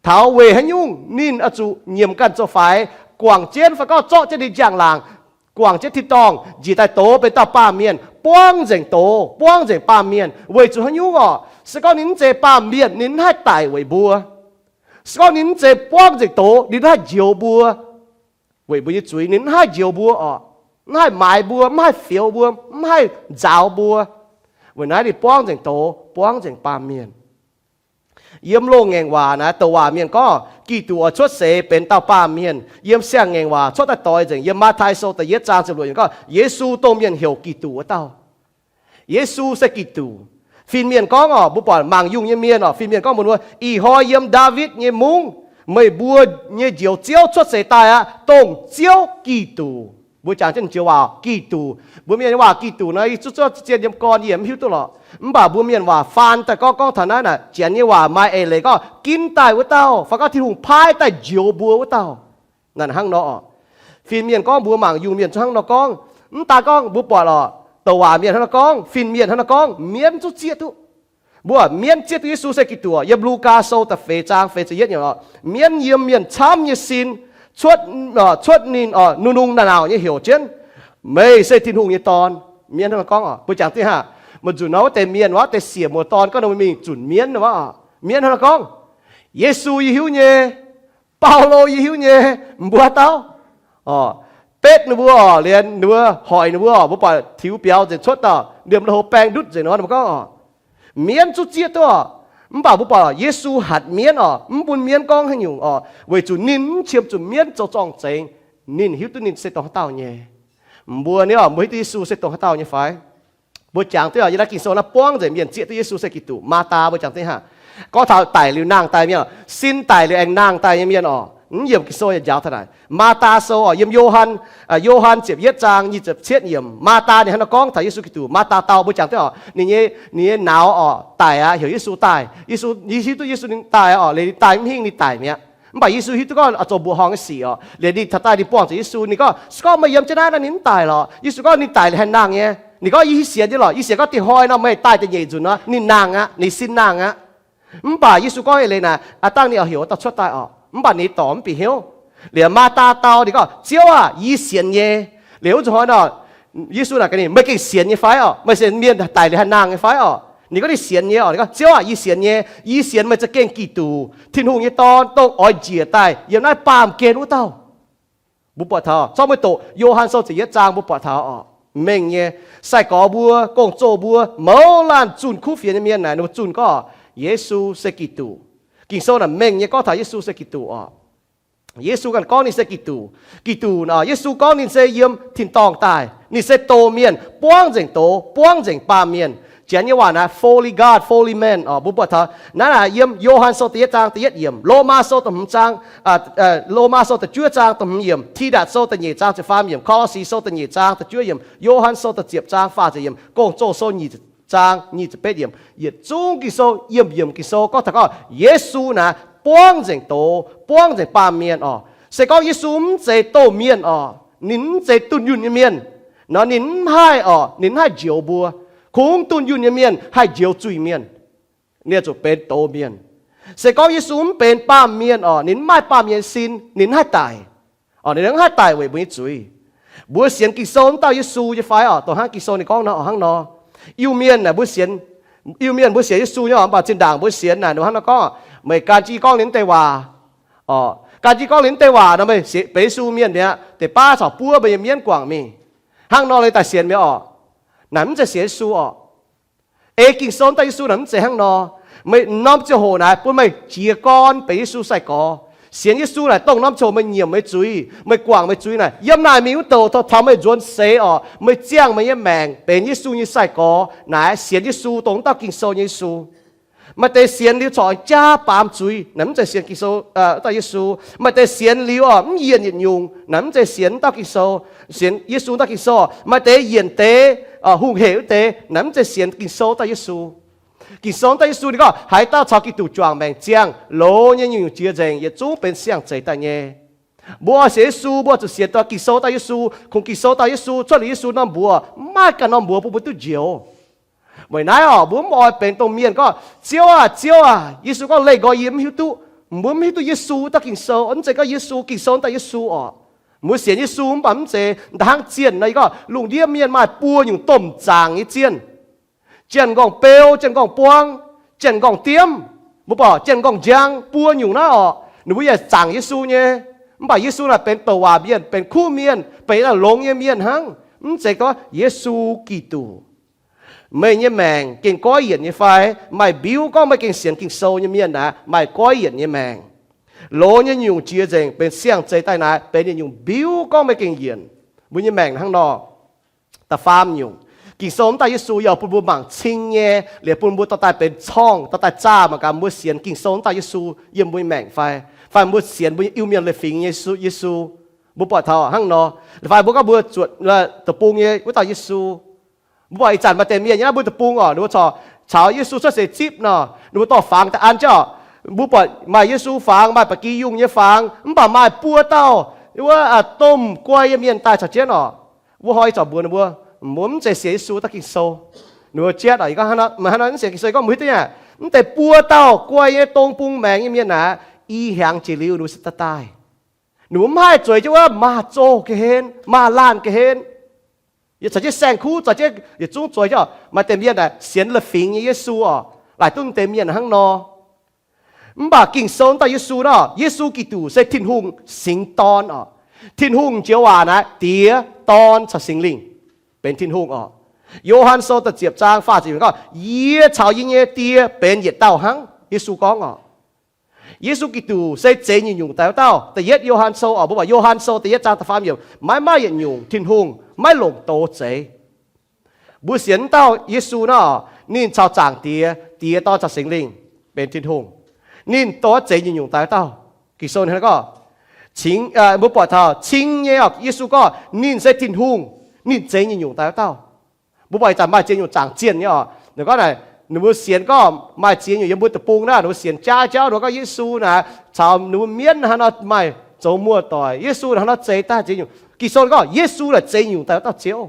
taux weic haaix nyungc ninh oix zuqc nyiemc ganh zoux faix, guangc jienv fai gorngv zorqv jienv ninh njang-laangc, guangc jienv tin-dorngh njiec daaih doz benx dauh baamh mienh buangv nzengc doz, buangv nzengc baamh mienh weic zuqc haaix nyungc orqc? Se gorngv ninh mv zeiz baamh mienh ninh mv haih daic weic mbuo. Se gorngv ninh mv zeiz buangv nzengc doz ninh mv haih njoux mbuo, weic mbuo nyei zuiz ninh mv haih njoux mbuo orqc, mv haih maaiz mbuo, mv haih fioux mbuo, mv haih nzaaux mbuo. Weic naaiv ninh buangv nzengc doz, buangv nzengc baamh mienh. Yiem loz-ngaengc waac naaiv douc waac mienh gorngv Giduc oix cuotv seix benx dauh baamh mienh. Yiem siang-ngaengc waac cuotv daaih doix nzengc, yiem Matv^tai Sou da'yietv zaang ziepc luoqc yiemc gorngv Yesu dongh mienh heuc Giduc wuov dauh. Yesu se Giduc. Fin-mienh gorngv orqc, mbuo buatc mangc yungh nyei mienh orqc, fin-mienh gorngv mbuox mbuo, ih hnoi yiem Ndaawitv nyei mungv meih mbuo nyei Njoux Ziouv cuotv seix daaih aqv, dongh Ziouv Giduc. Mbuo jangx jienv Njoux waac Giduc. Mbuo mienh nyei waac Giduc naaiv yie zuqv zuqv zien yiem gorn yie mv hiuv duqv lorqc. Mv baac mbuo mienh waac faan daaih gorngv, gorngv taux naaiv naaic Janx nyei waac maaih eix leiz gorngv ginv daaih wuov dauh, fai gorngv Tin-Hungh paaiv daaih njoux mbuo wuov dauh. Naaic hnangv nor orqc. Fin-mienh gorngv mbuo mangc yungh mienh zungv hnangv nor gorngv. Mv daan gorngv mbuo buatc lorqc, douc waac mienh hnangv nor gorngv, fin-mienh hnangv nor gorngv, mienv zungv zieqv duqv. Mbuo mienv zieqv duqv Yesu se Giduc. Yiem Lugaa Sou da'feix zaang feix ziepc yietv nyungc orqc, mienv yiem mienh camv nyei sin cuotv, cuotv ninh orqc, nungh nungh naaic nauc nyei heuc jienv, meih se Tin-Hungh nyei Dorn. Mienv hnangv nor gorngv orqc. Mbuo jangx dingh haah, maiv nzunc nor wuov deix mienh, wuov deix siec muoz-dorn gorngv ninh mbuo mingh zunc mienv wuov orqc. Mienv hnangv nor gorngv, Yesu yie hiuv nyei, Baulo yie hiuv nyei, mbuo haaix dauh orqc, betv ninh mbuo orqc, liemh ninh mbuo hoic ninh mbuo orqc, mbuo buatc tiux biaux nzengc cuotv dauh liemh lui-houx baeng ndutv nzengc nor, ninh mbuo gorngv orqc, mienv zungv zieqv duqv orqc. Mv baac mbuo buatc Yesu hatc mienv orqc, mv bun mienv gorngv haaix nyungc orqc, weic zuqc ninh mv qiemx zuqc mienv zoux zorng-zengx. Ninh hiuv duqv ninh se dongh haaix dauh nyei. Mbuo ni orqc, mbuo hiuv duqv Yesu se dongh haaix dauh nyei fai? Mbuo jangx duqv yiem naaiv Ging-Sou naaiv buangv nzengc mienh zieqv duqv Yesu se Giduc. Maatv^taa mbuo jangx dingh haah, gorngv taux daic liuz nangh daaih mienh orqc, sin daic liuz aengx nangh daaih nyei mienh orqc, mv yiemc Ging-Sou yaac njaaux taux naaic. Maatv^taa Sou orqc, yiem Yo^han, Yo^han ziepc yietv zaang nyic ziepc cietv yiemc, Maatv^taa ninh hnangv nor gorngv taux Yesu Giduc. Maatv^taa dau mbuo jangx duqv orqc, ninh nyei, ninh nyei nauz orqc daic aqv, heuc Yesu daaih. Yesu, hiuv duqv Yesu ninh daaih orqc, liuz ninh daaih mv hingh ninh daic mi'aqv. Mv baac Yesu hiuv duqv gorngv oix zoux mbuoqc horngh nyei sic orqc, liuz ninh taux daaih ninh buangh zuqc Yesu, ninh gorngv, se gorngv meih yiem jienv naaiv nor ninh mv daic lorqc. Yesu gorngv ninh daic liuz haih nangh nyei. Ninh gorngv, yie hiuv sienx nyei lorqc, yie sienx gorngv dinh hnoi nor meih daaih da'nyeic nzunc nor ninh nangh aqv, ninh sin nangh aqv. Mv baac Yesu gorngv eix leiz naaic, aav dangh ninh oix heuc wuov dauh cuotv daaih orqc, mv baac ninh dorc mv bieqc hnyouv. Liuz Maatv^taa dau ninh gorngv, Ziouv aah, yie sienx nyei. Liuz wuov zanc hnoi nor, Yesu naaic gaax ninh, meih gengh sienx nyei fai orqc? Meih sienx mienh daic liuz haih nangh nyei fai orqc? Ninh gorngv ninh sienx nyei orqc. Ninh gorngv, Ziouv aah, yie sienx nyei. Yie sienx meih za'gengh Giduc, Tin-Hungh nyei Dorn, dongh oix njiec daaih yiem naaiv baamh gen wuov dauh. Mbuo buatc taux, zorqv meih doqc Yo^han Sou ziepc yietv zaang mbuo buatc taux orqc, mengh nyei. Sai-gorx mbuo, gong-zoh mbuo, mouz laanh zunh kuv fienx nyei mienh naaic, ninh mbuo zunh gorngv Yesu se Giduc. Ging-Sou naaic mengh nyei gorngv taux Yesu se Giduc orqc. Yesu ganh gorngv ninh se Giduc. Giduc, Yesu gorngv ninh se yiem tin-dorngh daaih. Ninh se doz mienh, buangv nzengc doz, buangv nzengc baamh mienh. Janx nyei waac naaic fully God, fully man orqc. Mbuo buatc taux naaiv yiem Yo^han Sou da'yietv zaang da'yietv yiemc, Lomaa Sou da'hmz zaang, Lomaa Sou da'juov zaang da'hmz yiemc, Tidatc Sou da'nyeic zaang ziepc faam yiemc, Ko^lo^si Sou da'nyeic zaang da'juov yiemc, Yo^han Sou da'ziepc zaang faah ziepc yiemc, Gong-Zoh Sou nyic zaang nyic ziepc betv yiemc, yietc zungv Ging-Sou yiem yiemc Ging-Sou gorngv taux gorngv Yesu naaic buangv nzengc doz, buangv nzengc baamh mienh orqc. Se gorngv Yesu mv zeiz doz mienh orqc, ninh mv zeiz dunh yunh nyei mienh nor, ninh mv haih orqc, ninh mv haih njoux mbuo. Kungx dunh yunh nyei mienh haih njoux zuiz-mienh, ninh zuqc benx doz mienh. Se gorngv Yesu mv benx baamh mienh orqc, ninh mv maaih baamh mienh sin, ninh mv haih daic orqc, ninh mv haih daic weic mbuo nyei zuiz. Mbuo sienx Ging-Sou wuov dauh Yesu nyei fai orqc? Dongh hnangv Ging-Sou ninh gorngv nor, hnangv nor. Iu-Mienh naaic mbuo sienx, Iu-Mienh mbuo sienx Yesu nyei orqc, mv baac zinh ndaangc mbuo sienx naaic ninh hnangv nor gorngv, meih gan jienv yie gorngv liuz naaiv deix waac orqc, gan jienv yie gorngv liuz naaiv deix waac nor meih benx Yesu mienh mi'aqv, deix baav caux buov meih nyei mienv guangc mingh. Hnangv nor liuz daaih sienx mi'aqv orqc. Naaic mv zeiz sienx Yesu orqc. Ei Ging-Sou wuov dauh Yesu naaic mv zeiz hnangv nor. Meih norm ziangh hoc naaic bun meih jiez gorn benx Yesu sai-gorx. Sienx Yesu naaic dongh norm ziangh hoc meih nyiemc meih zuiz, meih guangc meih zuiz naaic, yiem naaic mingh wuov douc taux meih nzuonx seix orqc, meih ziangh meih nyei maengc benx Yesu nyei sai-gorx. Naaic sienx Yesu dongh wuov dauh Ging-Sou nyei Yesu. Maaih deix sienx liuz corc jaav baamz zuiz, naaic mv zeiz sienx Ging-Sou, wuov dauh Yesu. Maaih deix sienx liuz orqc mv yienc yietc nyungc, naaic mv zeiz sienx wuov dauh Ging-Sou, sienx Yesu wuov dauh Ging-Sou. Maaih deix yienc deix, hungh hec wuov deix, naaic mv zeiz sienx Ging-Sou wuov dauh Yesu. Ging-Sou wuov dauh Yesu ninh gorngv haaix dauh caux Giduc juangc maengc ziangh, loz nyei nyungc-nyungc jiex nzengc, yietc zungv benx siang-zeix daaih nyei. Mbuo oix sienx Yesu, mbuo zuqc sienx dongh Ging-Sou dauh Yesu. Kungx Ging-Sou dauh Yesu, cuotv liuz Yesu norm mbuox, mv maaih ganh norm mbuox bun mbuo duqv njoux. Weic naaiv orqc, mbuo mv oix benx dongh mienh gorngv, Ziouv aah! Ziouv aah! Yesu gorngv, Leih nqoi yie mv hiuv duqv. Mbuo mv hiuv duqv Yesu wuov dauh Ging-Sou, mv zeiz gorngv Yesu, Ging-Sou wuov dauh Yesu orqc. Mbuo sienx Yesu mv baac mv zeiz hnangv zienh nor, yie gorngv lungh ndiev mienh maaih buo nyungc domh zaangc nyei zienh. Janx-nqorngv-beu, janx-nqorngv-buang, janx-nqorngv-diemv, mbuo buatc janx-nqorngv-njang, buo nyungc naaiv orqc. Ninh mbuo yaac zaangc Yesu nyei. Mv baac Yesu naaic benx douc waac mienh, benx kuv mienh, benx longx nyei mienh hnangv. Mv zeiz gorngv Yesu Giduc. Meih nyei maengc gengh goiv yienc nyei fai? Maaih mbiuv gorngv meih gengh sienx Ging-Sou nyei mienh naaic maaih goiv yienc nyei maengc. Loz nyei nyungc jiex nzengc benx siang-zeix daaih naaic benx yietc nyungc mbiuv gorngv meih gengh yienc. Mbuo nyei maengc hnangv nor. Da'faam nyungc, Ging-Sou wuov dauh Yesu yaac bun mbuo mangc cing nyei, liuz bun mbuo dorh daaih benx corngh, dorh daaih zaah mangc gaax mbuo sienx Ging-Sou wuov dauh Yesu yiem mbuo nyei maengc fai, fai mbuo sienx mbuo nyei Iu-Mienh leiz-fingx nyei Yesu. Mbuo buatc taux hnangv nor, fai mbuo gorngv mbuo zuotc deic-bung nyei wuov dauh Yesu. Mbuo buatc ih zanc maaih deix mienh nyei naaiv mbuo deic-bung orqc, ninh mbuo corc caux Yesu cuotv seix zipv nor, ninh mbuo dorh fangx daaih an jienv orqc. Mbuo buatc maaih Yesu fangx, maaih ba'gi yungh nyei fangx, mv baac maaih buo dauh wuov domh guai nyei mienh daaih caux jienv orqc. Mbuo hnoi ih zanc mbuox ninh mbuo, mbuo mv zeiz sienx Yesu dauh Ging-Sou. Ninh mbuo jienv orqc, hnangv nor mv sienx Ging-Sou gorngv mbuo hiuv duqv nyei, mv deix buo dauh guai nyei dong bung maengx nyei mienh naaic, i hnyangx jiex liuz ninh mbuo se daaih daaih. Ninh mbuo mv haih zueiz jienv wuov maaz-zoh ga'hlen, maaz-laanh ga'hlen. Yaac caux jienv saeng-kuv, caux jienv yietc zungv zueiz jienv orqc. Maaih deix mienh naaic sienx leiz-fingx nyei Yesu orqc, laaic duqv deix mienh hnangv nor. Mv baac Ging-Sou wuov dauh Yesu nor, Yesu Giduc se Tin-Hungh singx dorn orqc. Tin-Hungh joux waac naaic Diex, Dorn caux Singx Lingh benx Tin-Hungh orqc. Yo^han Sou da'ziepc zaang faah ziepc gorngv, Yie caux yie nyei Die benx yietc dauh hnangv. Yesu gorngv orqc. Yesu Giduc se zeix nyungc-nyungc daaih wuov dauh. Da'yietv Yo^han Sou orqc, mbuo buatc Yo^han Sou da'yietv zaang da'faam yiemc, maiv maaih yietc nyungc Tin-Hungh maiv longc doz zeix. Mbuo sienx wuov dauh Yesu nor, ninh caux Zaangc Diex, Diex, Dorn caux Singx Lingh benx Tin-Hungh. Ninh douh zeix nyungc-nyungc daaih wuov dauh. Ging-Sou gorngv, mbuo buatc taux cing nyei orqc, Yesu gorngv ninh se Tin-Hungh, ninh zeix nyungc-nyungc daaih wuov dauh. Mbuo buatc ih zanc maaih ziex nyungc zaangc zienh nyei orqc. Ninh gorngv naaic, ninh mbuo sienx gorngv maaih ziex nyungc yiem mbuo deic-bung naaic, ninh mbuo sienx jaav jauv, ninh mbuo gorngv Yesu naaic caux ninh mbuo mienv hnangv nor maaih zoux muoz-doic. Yesu hnangv nor zeix daaih ziex nyungc. Ging-Sou gorngv Yesu naaic zeix nyungc daaih wuov dauh Ziouv.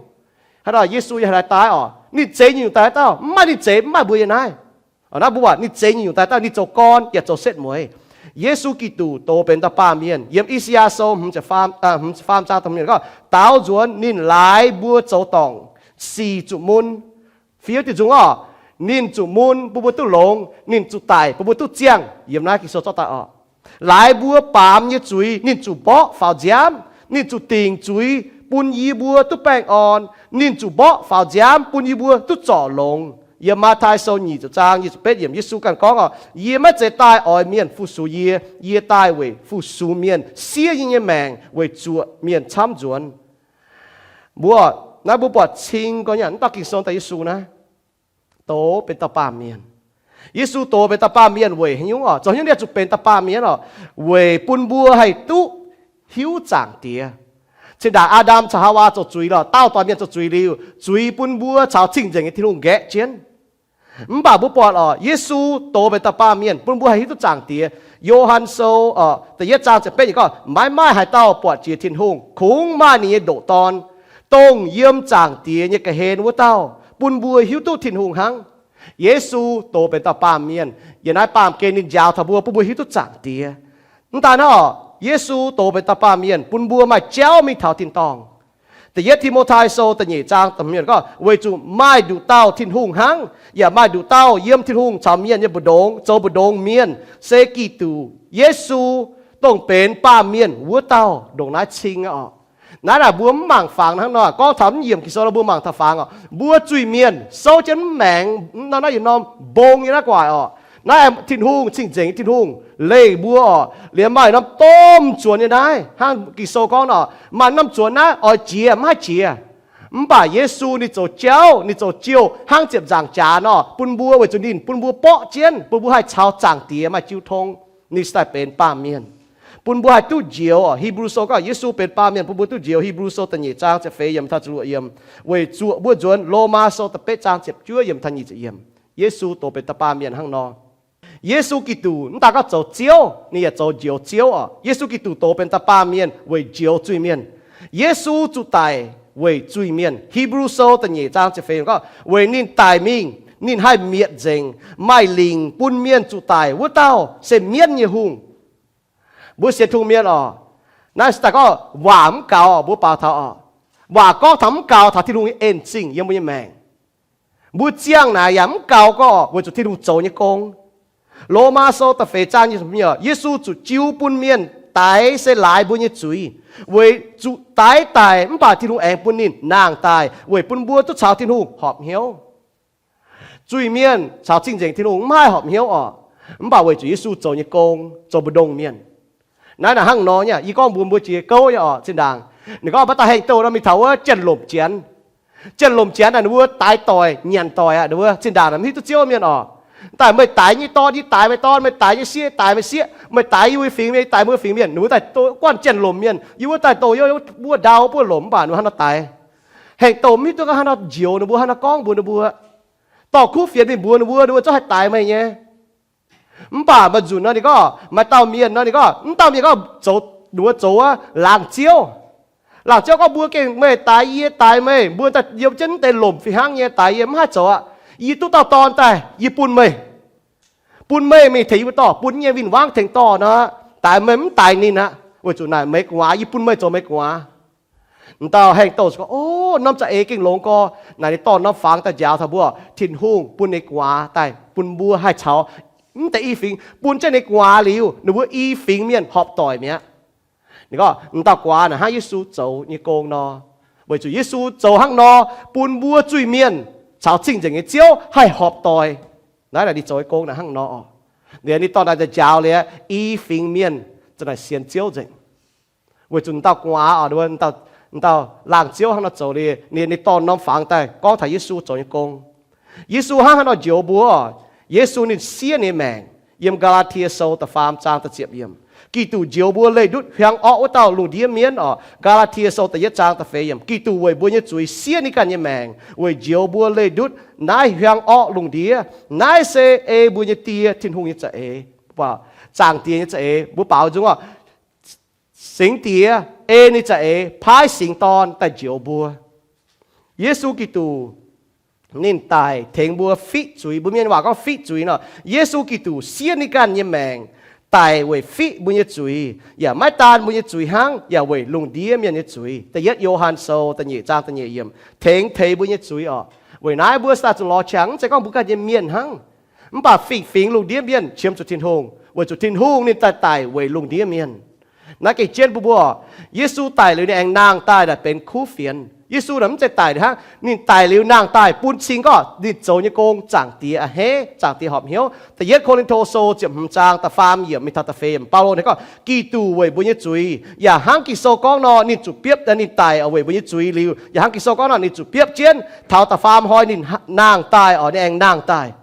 Hnangv nor Yesu yiem haaix daaih orqc, ninh zeix nyungc daaih wuov dauh, mv maaih ninh zeix mv maaih mbuo yiem naaiv. Naaiv mbuo buatc ninh zeix nyungc daaih dauh, ninh zoux gorn yaac zoux setv mueiz. Yesu Giduc doz benx dauh baamh mienh. Yiem I^saa^yaa Sou hmz ziepc faam zaang da'hmz gorngv, Daaux nzuonx ninh laaix mbuo zoux dorngc sic zuqc mun. Fiev diuh nzung orqc, ninh zuqc mun bun mbuo duqv longx, ninh zuqc daic bun mbuo duqv ziangh. Yiem naaiv Ging-Sou zorqv daaih orqc, laaix mbuo baamz nyei zuiz ninh zuqc mborqv faaux nziaamv. Ninh zuqc dingc zuiz bun yie mbuo duqv baengh orn. Ninh zuqc mborqv faaux nziaamv bun yie mbuo duqv zorc longx. Yiem Matv^tai Sou nyic ziepc zaang nyic ziepc betv yiemc Yesu ganh gorngv orqc, Yie maiv zeiz daaih oix mienh fu-sux yie. Yie daaih weic fu-sux mienh, siev yie nyei maengc weic zuoqc mienh camv nzuonx. Mbuo, naaiv mbuo buatc cing gorx nyei wuov dauh Ging-Sou daaih Yesu naaiv doz benx dauh baamh mienh. Yesu doz benx dauh baamh mienh weic haaix nyungc orqc? Zoux haaix nyungc ninh zuqc benx dauh baamh mienh orqc? Weic bun mbuo haih duqv hiuv Zaangc Diex. Cin-ndaangc Aa^ndam caux Haawaa zoux zuiz lorqc, daauh doix mienh zoux zuiz liuz, zuiz bun mbuo caux cing-nzengc nyei Tin-Hungh nqaeqv jienv. Mv baac mbuo buatc orqc, Yesu doz benx dauh baamh mienh bun mbuo haih hiuv duqv Zaangc Diex. Yo^han Sou da'yietv zaang ziepc betv yiemc gorngv, Maiv maaih haaix dauh buatc jiex Tin-Hungh, kungx maaih ninh nyei ndoqc Dorn, dongh yiem Zaangc Diex nyei ga'hlen wuov dauh, bun mbuo hiuv duqv Tin-Hungh hnangv. Yesu doz benx dauh baamh mienh, yiem naaiv baamh gen ninh njaaux taux mbuo, bun mbuo hiuv duqv Zaangc Diex. Mv daaih hnangv orqc, Yesu doz benx dauh baamh mienh bun mbuo maaih jauv mingh taux tin-dorngh. Da'yietv Ti^mo^tai Sou da'nyeic zaang da'hmz yiemc gorngv, Weic zuqc maaih nduqc dauh Tin-Hungh hnangv, yaac maaih nduqc dauh yiem Tin-Hungh caux mienh nyei mbu'ndongx zoux mbu'ndongx mienh, se Giduc Yesu, dongh benx baamh mienh wuov dauh. Ndongc naaiv cing orqc. Naaiv naaic mbuo mv mangc fangx hnangv nor, gorngv taux mv yiemc Ging-Sou nor mbuo mangc taux fangx orqc. Mbuo zuiz-mienh souv jienv mv maengx nor, naaiv yietc norm mbong nyei naaiv gu'nguaaic orqc. Naaiv Tin-Hungh, cing-nzengc Tin-Hungh leih mbuo oc, liemh maaih norm domh zuonx nyei naaiv. Hnangv Ging-Sou gorngv nor, maaih norm zuonx naaiv oix jiex mv haih jiex. Mv baac Yesu ninh zoux jauv, ninh zoux jiouh hnangv ziepc nzaangc jaax nor bun mbuo, weic zuqc ninh bun mbuo borqv jienv, bun mbuo haih caux Zaangc Diex maaih jiu tong. Ninh se daaih benx baamh mienh, bun mbuo haih duqv njoux. Hipv^lu Sou gorngv Yesu benx baamh mienh bun mbuo duqv njoux. Hipv^lu Sou da'nyeic zaang ziepc feix yiemc taux ziepc luoqc yiemc, weic zuqc mbuo nzuonx Lomaa Sou da'betv zaang ziepc juov yiemc taux nyic ziepc yiemc. Yesu dongh benx dauh baamh mienh hnangv nor. Yesu Giduc mv daan gorngv zoux Ziouv, ninh yaac zoux njoux Ziouv oc. Yesu Giduc dongh benx dauh baamh mienh weic njoux zuiz-mienh. Yesu zuqc daic weic zuiz-mienh. Hipv^lu Sou da'nyeic zaang ziepc feix gorngv, weic ninh daic mingh, ninh haih mietc nzengc maaih lingc bun mienh zuqc daic wuov dauh se mienv nyei hungh. Mbuo sienx Tin-Hungh mienh oc, naaiv se daaih gorngv waac mv gaux, mbuo baaux taux oc. Waac gorngv taux mv gaux taux Tin-Hungh nyei en-zingh yiem mbuo nyei maengc. Mbuo ziangh naaic yaac mv gaux gorngv weic zuqc Tin-Hungh zoux nyei gong. Lomaa Sou da'feix zaang, Yesu zuqc jiu bun mienh daix se laaix mbuo nyei zuiz, weic zuqc daix daic mv baac Tin-Hungh aengx bun ninh nangh daaih weic bun mbuo duqv caux Tin-Hungh horpc hnyouv. Zuiz-mienh caux cing-nzengc Tin-Hungh mv haih horpc hnyouv oc. Mv baac weic zuqc Yesu zoux nyei gong, zoux mbu'ndongx mienh. Naaiv naaic hnangv nor nyei, yie gorngv mbuox mbuo jiex gouv nyei oc. Zinh ndaangc ninh gorngv maaih dauh haengh douh nor mingh taux wuov Janx-Lomc Janx. Janx-Lomc Janx naaic ninh mbuo daix doic, nyanc doic aqv. Ninh mbuo zinh ndaangc naaic mv hiuv duqv Ziouv mienh oc. Daaih meih daix nyei dorn, yie daix meih dorn, meih daix nyei sieqv, yie daix meih sieqv, meih daix yie mbuo fingx mienh, yie daix meih mbuo fingx mienh. Ninh mbuo daaih douh guanh Janx-Lomc mienh, yie mbuo daaih douh yiem buov ndau buov lomc, mv baac ninh mbuo hnangv nor daix. Haengh douh mv hiuv duqv hnangv nor njoux ninh mbuo, hnangv nor gorngv mbuox ninh mbuo. Dorh kuv fienx mingh mbuox ninh mbuo, ninh mbuo zungv haih daix meih nyei. Mv baac maaih nzunc nor ninh gorngv, maaih dauh mienh nor ninh gorngv, mv dauh mienh gorngv zoux, ninh mbuo zoux wuov laangz ziouv. Laangz ziouv gorngv, mbuo gengh, meih daix yie, yie daix meih, mbuo daaih yiem jienv deix lomc fih hnangv nyei, daix yie mv haih zoux aqv. Yie duqv dauh dorn daaih, yie bun meih. Bun meih mingh tengx yie mbuo dorh, bun nyei win-wangv tengx dorh nor, daix meih mv daix ninh aqv, weic zuqc naaic meih gu'nguaaz, yie bun meih zoux meih gu'nguaaz. M'dauh haengh douh gorngv, o, norm za'eix gengh longx gorx. Naaic ninh dorh norm fangx daaih njaaux taux mbuo, Tin-Hungh bun ninh gu'nguaaz daaih bun mbuo haih caux mv deix i fingx, bun jienv ninh gu'nguaaz liuz, ninh mbuo i fingx mienh horpc doic mi'aqv. Ninh gorngv m'dauh gu'nguaaz naaic hnangv Yesu zoux nyei gong nor, weic zuqc Yesu zoux hnangv nor, bun mbuo zuiz-mienh caux cing-nzengc nyei Ziouv haih horpc doic. Naaiv ninh zoux nyei gong naaic hnangv nor oc. Liuz ninh dorh naaic daaih njaaux liuz, i fingx mienh za'naaic sienx Ziouv nzengc. Weic zuqc m'dauh gu'nguaaz oc, m'dauh laangz ziouv hnangv nor zoux liuz, ninh, ninh dorh norm fangx daaih gorngv taux Yesu zoux nyei gong. Yesu hnangv haaix nor njoux mbuo oc? Yesu ninh siev ninh maengc. Yiem Gaa^laa^tie Sou da'faam zaang da'ziepc yiemc, Giduc njoux mbuo leih ndutv hiuang orqv wuov dauh lungh ndiev mienv oc. Gaa^laa^tie Sou da'yietv zaang da'feix yiemc, Giduc weic mbuo nyei zuiz siev ninh ganh nyei maengc weic njoux mbuo leih ndutv naaiv hiuang orqv lungh ndiev. Naaiv se ei mbuo nyei Die, Tin-Hungh nyei za'eix. Zaangc Diex nyei za'eix, mbuo baaux nzung oc. Singx Diex ei ninh za'eix paaiv Singx Dorn daaih njoux mbuo. Yesu Giduc ninh daic tengx mbuo fiqv zuiz. Mbuo mienh waac gorngv fiqv zuiz nor, Yesu Giduc siev ninh ganh nyei maengc daic weic fiqv mbuo nyei zuiz, yaac maiv daan mbuo nyei zuiz hnangv, yaac weic lungh ndiev mienh nyei zuiz. Da'yietv Yo^han Sou da'nyeic zaang da'nyeic yiemc, tengx teix mbuo nyei zuiz oc. Weic naaiv mbuo se daaih zuqc lorz qangx, mv zeiz gorngv mbuo ganh nyei mienh hnangv, mv baac fingx-fingx lungh ndiev mienh qiemx zuqc Tin-Hungh, weic zuqc Tin-Hungh ninh daaih daic weic lungh ndiev mienh. Naaiv gengh jienv mbuo mbuo, Yesu daic liuz ninh aengx nangh daaih naaic benx kuv fienx. Yesu naaic mv zeiz daic hnangv, ninh daic liuz nangh daaih bun cing gorngv ninh zoux nyei gong Zaangc Diex a'hneiv, Zaangc Diex horpc hnyouv. Da'yietv Ko^lin^to Sou ziepc hmz zaang da'faam yiemc mingh taux da'feix yiemc, Baulo ninh gorngv, Giduc weic mbuo nyei zuiz, yaac hnangv Ging-Sou gorngv nor, ninh zuqc biopv, ninh daic weic mbuo nyei zuiz liuz, yaac hnangv Ging-Sou gorngv nor, ninh zuqc biopv jienv taux da'faam hnoi ninh nangh daaih oc, ninh aengx nangh daaih.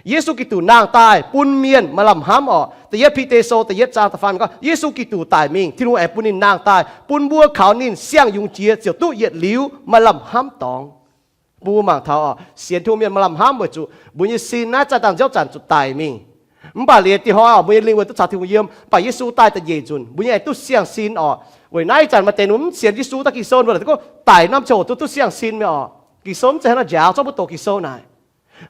Yesu Giduc nangh daaih bun mienh maaih lamh hnamv oc. Da'yietv Bide Sou da'yietv zaang da'faam gorngv, Yesu Giduc daic mingh, Tin-Hungh aengx bun ninh nangh daaih bun mbuo kaux ninh siang-yungz jiex ziouc duqv yietc liuz maaih lamh hnamv dorngx. Mbuo mangc taux oc, sienx Tin-Hungh mienh maaih lamh hnamv weic zuqc mbuo nyei sin naaiv zaih dangh nziouv zanc zuqc daic mingh. Mv baac liuz dih hnoi oc, mbuo nyei lingh wuonh duqv caux Tin-Hungh yiem, mv baac Yesu daaih da'nyeic nzunc, mbuo nyei aengx duqv siang-sin oc. Weic naaiv ih zanc maaih deix mv sienx Yesu daaih Ging-Sou mbuo gorngv daic norm ziouc duqv, duqv siang-sin mi'aqv oc. Ging-Sou mv zeiz hnangv nor njaaux, zorqv mbuo doqc Ging-Sou naaic.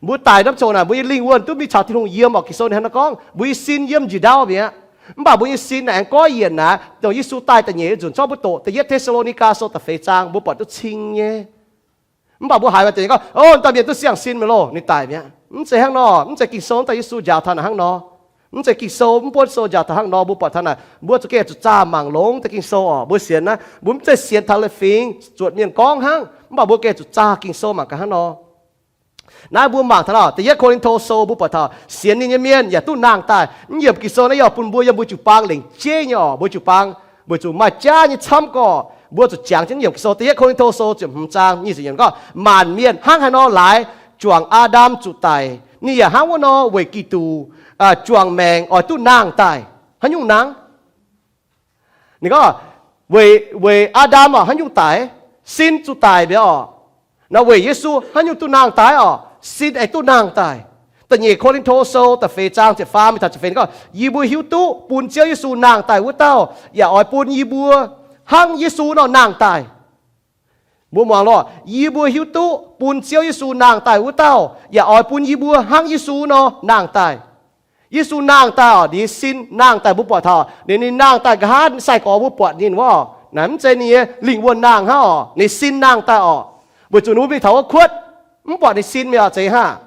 Mbuo daic norm ziouc naaic, mbuo nyei lingh wuonh duqv mingh caux Tin-Hungh yiem oc. Ging-Sou ninh hnangv nor gorngv, mbuo nyei sin yiem njiec ndau mi'aqv. Mv baac mbuo nyei sin naaic aengx goiv yienc naaic, dongh Yesu daaih da'nyeic nzunc zorqv mbuo doqc. Da'yietv Te^saa^lo^ni^gaa Sou da'feix zaang mbuo buatc duqv cing nyei. Mv baac mbuo haiz maaih deix gorngv, o, dauh mienh duqv siang-sin mi'aqv loh, ninh daic mi'aqv. Mv zeiz hnangv nor, mv zeiz Ging-Sou daaih Yesu njaaux taux naaic hnangv nor. Mv zeiz Ging-Sou, mv buonv sou njaaux taux hnangv nor, mbuo buatc taux naaic, mbuo zuqc gengh zuqc zaah mangc longx deix Ging-Sou oc. Mbuo sienx naaiv, mbuo mv zeiz sienx taux leiz-fingx zuotc mienh gorngv hnangv, mv baac mbuo gengh zuqc zaah Ging-Sou mangc gaax hnangv nor. Naaiv mbuo mangc taux nor, Da'yietv Ko^lin^to Sou mbuo buatc taux sienx ninh nyei mienh yaac duqv nangh daaih. Mv yiemc Ging-Sou naaiv yaac bun mbuo yiem mbuo jiu-baang lengc jeiv nyei oc, mbuo jiu-baang, weic zuqc maaih jaav nyei camv gorqv, mbuo zuqc jangx jienv yiemc Ging-Sou. Da'yietv Ko^lin^to Sou ziepc hmz zaang nyic ziepc yiemc gorngv, maanc mienh hnangv haaix nor laaix juangc Aa^ndam zuqc daic, ninh yaac hnangv wuov nor weic Giduc juangc maengc oix duqv nangh daaih. Haaix nyungc nangh? Ninh gorngv, weic, weic Aa^ndam oc haaix nyungc daic? Sin zuqc daic mi'aqv oc. Nor weic Yesu haaix nyungc duqv nangh daaih oc? Sin aengx duqv nangh daaih. Da'nyeic Ko^lin^to Sou da'feix zaang ziepc faam mingh taux ziepc feix ninh gorngv, yie mbuo hiuv duqv bun Ziouv Yesu nangh daaih wuov dauh yaac oix bun yie mbuo hnangv Yesu nor nangh daaih. Mbuo muangx loh, yie mbuo hiuv duqv bun Ziouv Yesu nangh daaih wuov dauh yaac oix bun yie mbuo hnangv Yesu nor nangh daaih. Yesu nangh daaih oc, ninh nyei sin nangh daaih, mbuo buatc taux ninh, ninh nangh daaih nqa'haav sai-gorx mbuo buatc ninh wuov, naaiv mv zeiz ninh nyei lingh wuonh nangh hnangv oc, ninh sin nangh daaih oc. Weic zuqc ninh mbuo mingh taux wuov kuotv, mv buatc ninh sin mi'aqv, zeiz hnangv.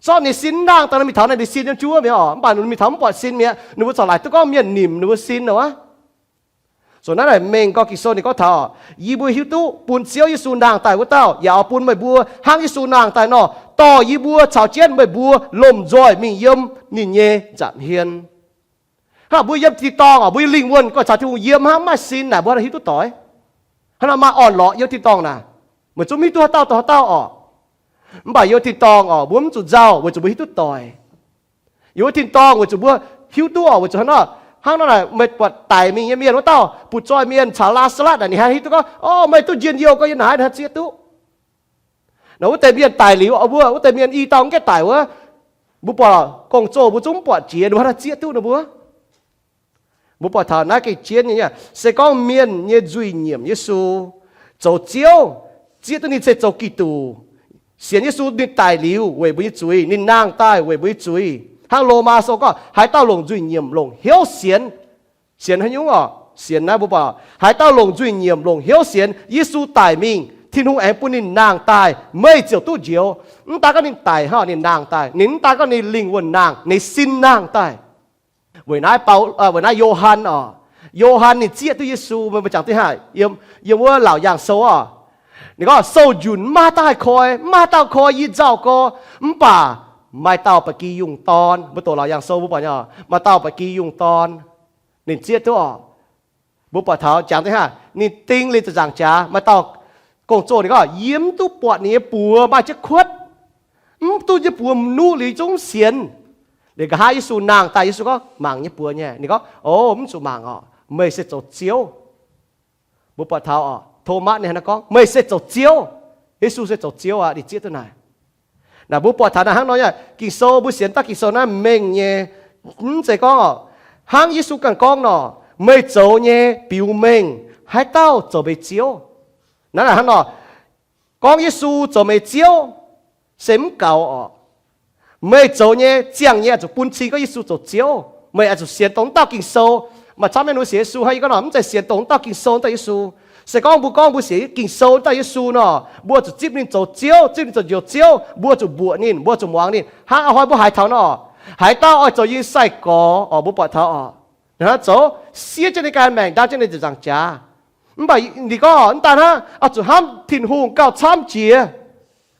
Zorqv ninh sin nangh daaih nor, mingh taux naaiv ninh sin yiem juov mi'aqv oc, mv baac ninh mingh taux mv buatc sin mi'aqv, ninh mbuo corc laaic duqv gorngv mienh nimc ninh mbuo sin nor wuov. Zoux naaiv naaic mengh gorngv Ging-Sou ninh gorngv taux, yie mbuo hiuv duqv bun Ziouv Yesu nangh daaih wuov dauh yaac oix bun meih mbuo hnangv Yesu nangh daaih nor, dorh yie mbuo caux jienv meih mbuo lomh nzoih mingh yiem ninh nyei nza'hmien. Hnangv mbuo yiem tin-dorngh oc, mbuo nyei lingh wuonh gorngv caux Tin-Hungh yiem hnangv mv maaih sin naaic, mbuo haih hiuv duqv doix? Hnangv nor maaih orn-lorqc yiem tin-dorngh naaic, meih zungv mv hiuv duqv haaix dauh dorh haaix dauh oc. Mv baac yiem tin-dorngh oc, mbuo mv zuqc nzauh weic zuqc mbuo hiuv duqv doix. Yiem wuov tin-dorngh weic zuqc mbuo hiuv duqv oc, weic zuqc hnangv nor, hnangv nor naaic meih buatc daic mingh nyei mienh wuov dauh, butv-zoih mienh caux Laa^saa^latv naaic, ninh haih hiuv duqv gorngv, o, meih duqv njien-youh gorngv yiem naaiv, ninh haih zieqv duqv. Nor wuov deix mienh daic liuz, mbuo wuov deix mienh i dauh mv gaengh daic wuov, mbuo buatc gong-zoh mbuo zungv mv buatc jiex, ninh mbuo haih zieqv duqv nor mbuo. Mbuo buatc taux naaiv gengh jienv nyei, se gorngv mienh nyei nzuih nyiemc Yesu, zoux Ziouv, zieqv duqv ninh se zoux Giduc, sienx Yesu ninh daic liuz weic mbuo nyei zuiz, ninh nangh daaih weic mbuo nyei zuiz. Hnangv Lomaa Sou gorngv, haaix dauh longc nzuih nyiemc longc hnyouv sienx, sienx haaix nyungc oc? Sienx naaiv mbuo buatc, haaix dauh longc nzuih nyiemc longc hnyouv sienx, Yesu daic mingh, Tin-Hungh aengx bun ninh nangh daaih, meih ziouc duqv njoux. Mv daan gorngv ninh daic hnangv, ninh nangh daaih, ninh mv daan gorngv ninh lingh wuonh nangh, ninh sin nangh daaih. Weic naaiv, weic naaiv Yo^han oc, Yo^han ninh zieqv duqv Yesu, meih mbuo jangx duqv haic, yiem wuov Laauc Yaangh Sou oc. Ninh gorngv sou njunc mv maaih haaix dauh haih koi, mv maaih haaix dauh koi, yie nzauh gorx, mv baac maaih dauh ba'gi yungh dorn. Mbuo doqc Laauc Yaangh Sou mbuo buatc nyei, maaih dauh ba'gi yungh dorn, ninh zieqv duqv oc. Mbuo buatc taux jangx duqv haic, ninh ding liuz ziepc nzaangc jaax, maaih dauh gong-zoh ninh gorngv, yie mv duqv buatc ninh nyei buoz maaih jienv kuotv, mv duqv nyei buoz nuqv liuz zungv sienx. Liuz nqa'haav Yesu nangh daaih, Yesu gorngv, mangc nyei buoz nyei. Ninh gorngv, o, mv zuqc mangc oc, meih se zoux Ziouv. Mbuo buatc taux oc, Tomatv ninh hnangv naaiv gorngv, meih se zoux Ziouv. Yesu se zoux Ziouv aqv, ninh zieqv duqv naaic. Naaic mbuo buatc taux naaic hnangv nor nyei, Ging-Sou mbuo sienx daaih Ging-Sou naaiv mengh nyei. Mv zeiz gorngv oc, hnangv Yesu ganh gorngv nor, meih zoux nyei biux mengh haaix dauh zoux meih Ziouv. Naaiv hnangv nor, gorngv Yesu zoux meih Ziouv se mv gaux oc. Meih zoux nyei ziangh nyei oix zuqc bun cing gorngv Yesu zoux Ziouv. Meih oix zuqc sienx dongh wuov dauh Ging-Sou. Maaih camv mienh mbuo sienx Yesu hnangv, yie gorngv nor, mv zeiz sienx dongh wuov dauh Ging-Sou wuov dauh Yesu. Se gorngv mbuo gorngv mbuo sienx Ging-Sou wuov dauh Yesu nor, mbuo zuqc zipv ninh zoux Ziouv, zipv ninh zoux Njoux Ziouv, mbuo zuqc mbuoqc ninh, mbuo zuqc muangx ninh. Hnangv a'hnoi mbuo haiz taux nor, haaix dauh oix zoux yie nyei sai-gorx oc, mbuo buatc taux oc, hnangv zoux siev jienv ninh ganh maengc, ndaam jienv ninh ziepc nzaangc jaax. Mv baac ninh gorngv, mv daan hnangv, oix zuqc hnamv Tin-Hungh gauh camv jiex,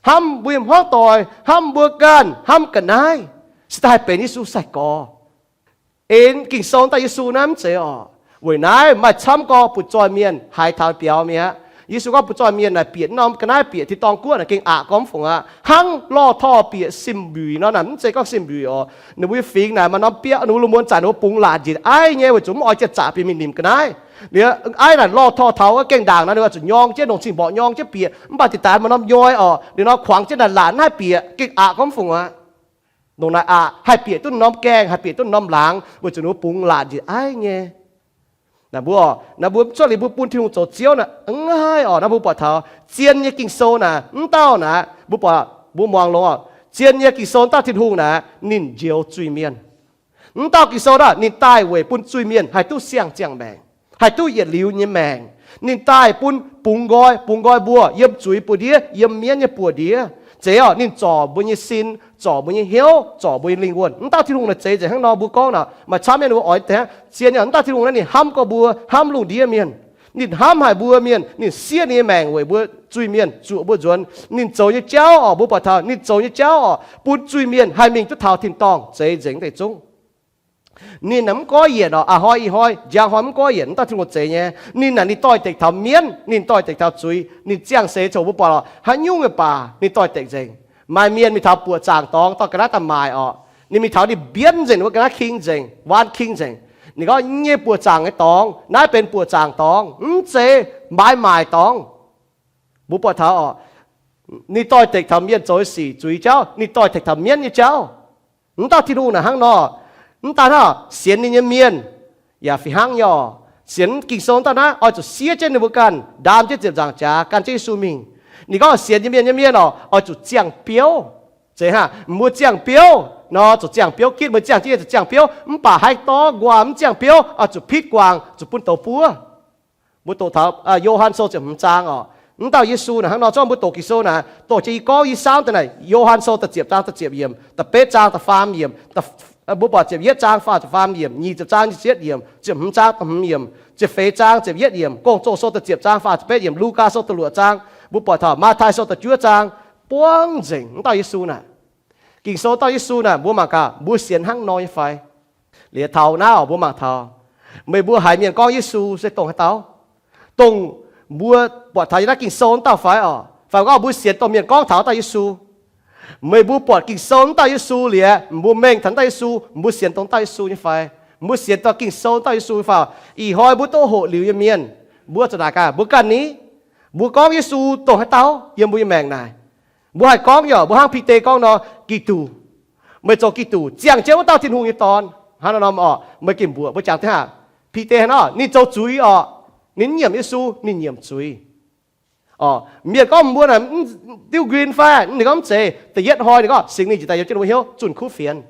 hnamv mbuo nyei hmuangv doic, hnamv mbuo ganh, hnamv ga'naaiv, se daaih haih benx Yesu sai-gorx. En Ging-Sou daaih Yesu naaiv mv zeiz oc. Weic naaiv maaih camv gorx butv-zoih mienh haiz taux biaux mi'aqv. Yesu gorngv butv-zoih mienh naaic bieqc norm ga'naaiv, bieqc tin-dorngh guoqv naaic gengh aqc gormx fungc aqv. Hnangv lorh torh bieqc sim-mbuic nor, naaic mv zeiz gorngv sim-mbuic oc. Ninh mbuo nyei fingx naaic maaih norm biauv, ninh mbuo lungh muonz zanc ninh mbuo bungx laatc njiec aiv nyei weic zuqc mv oix jiex zaqc bieqc mingh nimc ga'naaiv. Liuz aiv naaic lorh torh taux wuov gaengh ndaangc nor, ninh oix zuqc nyorng jienv, longc cing-mborqc nyorng jienv bieqc. Mv baac deix daaih maaih norm nyoi oc, ninh nor kuangx jienv naaic laatc mv haih bieqc, gengh aqc gormx fungc aqv. Ndongc naaic aqc haih bieqc duqv norm gaengh, haih bieqc duqv norm laangz weic zuqc ninh mbuo bungx laatc njiec aiv nyei. Naaic mbuo, naaiv mbuo cuotv liuz mbuo bun Tin-Hungh zoux Ziouv naaic, mv haih oc. Naaiv mbuo buatc taux zien nyei Ging-Sou naaic, mv dauh naaic, mbuo buatc, mbuo muangx longx oc. Zien nyei Ging-Sou dauh Tin-Hungh naaic, ninh njoux zuiz-mienh. Mv dauh Ging-Sou naaic, ninh daaih weic bun zuiz-mienh haih duqv siang-ziangh maengc, haih duqv yietc liuz nyei maengc. Ninh daaih bun bungx nqoi, bungx nqoi mbuo yiem zuiz buoz-ndiev, yiem mienv nyei buoz-ndiev. Zeiz oc, ninh zorc mbuo nyei sin, zorc mbuo nyei hnyouv, zorc mbuo nyei lingh wuonh. Mv dauh Tin-Hungh naaic zeiz nzengc hnangv nor, mbuo gorngv naaic, maaih camv mienh mbuo oix deix zien nyei, mv dauh Tin-Hungh naaiv ninh hnamv gorx mbuo, hnamv lungh ndiev mienh. Ninh hnamv haic mbuo mienh, ninh siev ninh nyei maengc weic mbuo zuiz-mienh, zuoqc mbuo nzuonx. Ninh zoux nyei jauv orqc, mbuo buatc taux ninh zoux nyei jauv orqc, bun zuiz-mienh haih mingh duqv taux tin-dorngh, zeix nzengc deix zungv. Ninh naaic mv goiv yienc orqc, a'hnoi ih hnoi, njang hnoi mv goiv yienc, mv dauh Tin-Hungh zeix nyei. Ninh naaic ninh doix-dekc taux mienv, ninh doix-dekc taux zuiz, ninh ziangh seix coc mbuo buatc lorqc, haaix nyungc nyei baac ninh doix-dekc nzengc. Maaih mienh mingh taux buoqc zaangc dorngx dorh ga'naaiv daaih maaic orqc, ninh mingh taux ninh mbienv nzengc, ninh mbuo ga'naaiv king nzengc, waan king nzengc. Ninh gorngv, nyei buoqc zaangc nyei dorngx, naaiv benx buoqc zaangc dorngx, mv zeiz maaiz maaic dorngx. Mbuo buatc taux orqc, ninh doix-dekc taux mienh zoux nyei sic, zuiz jauv, ninh doix-dekc taux mienv nyei jauv. Mv dauh Tin-Hungh naaic hnangv nor, mv daan hnangv sienx ninh nyei mienh yaac fih hnangv nyei orqc. Sienx Ging-Sou dauh naaiv oix zuqc siev jienv ninh mbuo ganh, ndaam jienv ziepc nzaangc jaax gan jienv Yesu mingh. Ninh gorngv sienx nyei mienh, nyei mienh orqc, oix zuqc ziangh biouv. Zeiz hnangv mbuo ziangh biouv nor, zuqc ziangh biouv gitv, meih ziangh jienv yie zuqc ziangh biouv, mv baac haih dorv nquaah mv ziangh biouv oix zuqc pitv guangc, zuqc bun douz buov. Mbuo doqc taux Yo^han Sou ziepc hmz zaang orqc, mv dauh Yesu naaic hnangv nor, zorqv mbuo doqc Ging-Sou naaic, doqc jiex i gorngv i saauv daaih naaic, Yo^han Sou da'ziepc zaang da'ziepc yiemc, da'betv zaang da'faam yiemc, mbuo buatc ziepc yietv zaang faah ziepc faam yiemc, nyic ziepc zaang nyic ziepc yietv yiemc, ziepc hmz zaang da'hmz yiemc, ziepc feix zaang ziepc yietv yiemc, Gong-Zoh Sou da'ziepc zaang faah ziepc betv yiemc, Lugaa Sou da'luoqc zaang, mbuo buatc taux Matv^tai Sou da'juov zaang, buangv nzengc mv dauh Yesu naaic. Ging-Sou dauh Yesu naaic mbuo mangc gaax, mbuo sienx hnangv nor nyei fai? Liuz taux naaiv orqc, mbuo mangc taux, meih mbuo haiz mienh gorngv Yesu se dongh haaix dauh? Dongh mbuo buatc taux yiem naaiv Ging-Sou wuov dauh fai orqc? Fai gorngv mbuo sienx dongh mienh gorngv taux wuov dauh Yesu? Meih mbuo buatc Ging-Sou wuov dauh Yesu liuz, mbuo mengh taux wuov dauh Yesu, mbuo sienx dongh dauh Yesu nyei fai? Mbuo sienx dongh Ging-Sou wuov dauh Yesu fai? Ih hnoi mbuo duqv hoqc liuz nyei mienh, mbuo zuqc naaic gaax, mbuo ganh ni, mbuo gorngv Yesu dongh haaix dauh yiem mbuo nyei maengc naaic? Mbuo haih gorngv yaac mbuo hnangv Bide gorngv nor, Giduc. Meih zoux Giduc, ziangh jienv wuov dauh Tin-Hungh nyei Dorn. Hnangv nor norm orqc, meih gengh mbuoqc mbuo jangx deix hnangv. Bide hnangv nor, ninh zoux zuiz orqc, ninh mv nyiemc Yesu, ninh nyiemc zuiz. Orqc, mienh gorngv mbuo naaic diuv nquin fai? Ninh gorngv mv zeiz. Da'yietv hnoi ninh gorngv Singx Lingh njiec daaih yiem jienv ninh mbuo hnyouv zunh kuv fienx.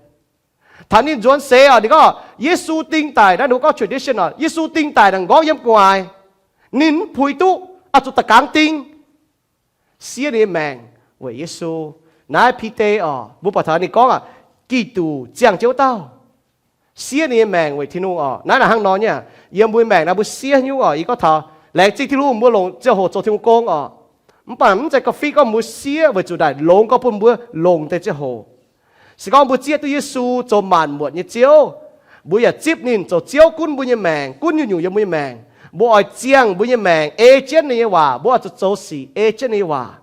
Taux ninh nzuonx seix orqc, ninh gorngv Yesu ding daic naaiv, ninh mbuo gorngv tradition orqc, Yesu ding daic naaic nqorngv yiem gu'nguaaic. Ninh mv puix duqv, oix zuqc da'gangx ding. Siev ninh nyei maengc weic Yesu. Naaiv Bide orqc, mbuo buatc taux ninh gorngv aqv, Giduc ziangh jienv wuov dauh. Siev ninh nyei maengc weic Tin-Hungh orqc. Naaiv naaic hnangv nor nyei aqv. Yiem mbuo nyei maengc naaiv mbuo siev nyungc orqc, yie gorngv taux laengz zingh Tin-Hungh mbuo longc ziangh hoc zoux Tin-Hungh gong orqc. Mv baac mv zeiz ga'fitv gorngv mbuo siev weic zuqc naaic longx gorngv bun mbuo longc deix ziangh hoc. Se gorngv mbuo zieqv duqv Yesu zoux maanc muotc nyei Ziouv, mbuo yaac zipv ninh zoux Ziouv gunv mbuo nyei maengc, gunv nyungc-nyungc yiem mbuo nyei maengc. Mbuo oix ziangh mbuo nyei maengc ei jienv ninh nyei waac, mbuo oix zuqc zoux sic ei jienv ninh nyei waac.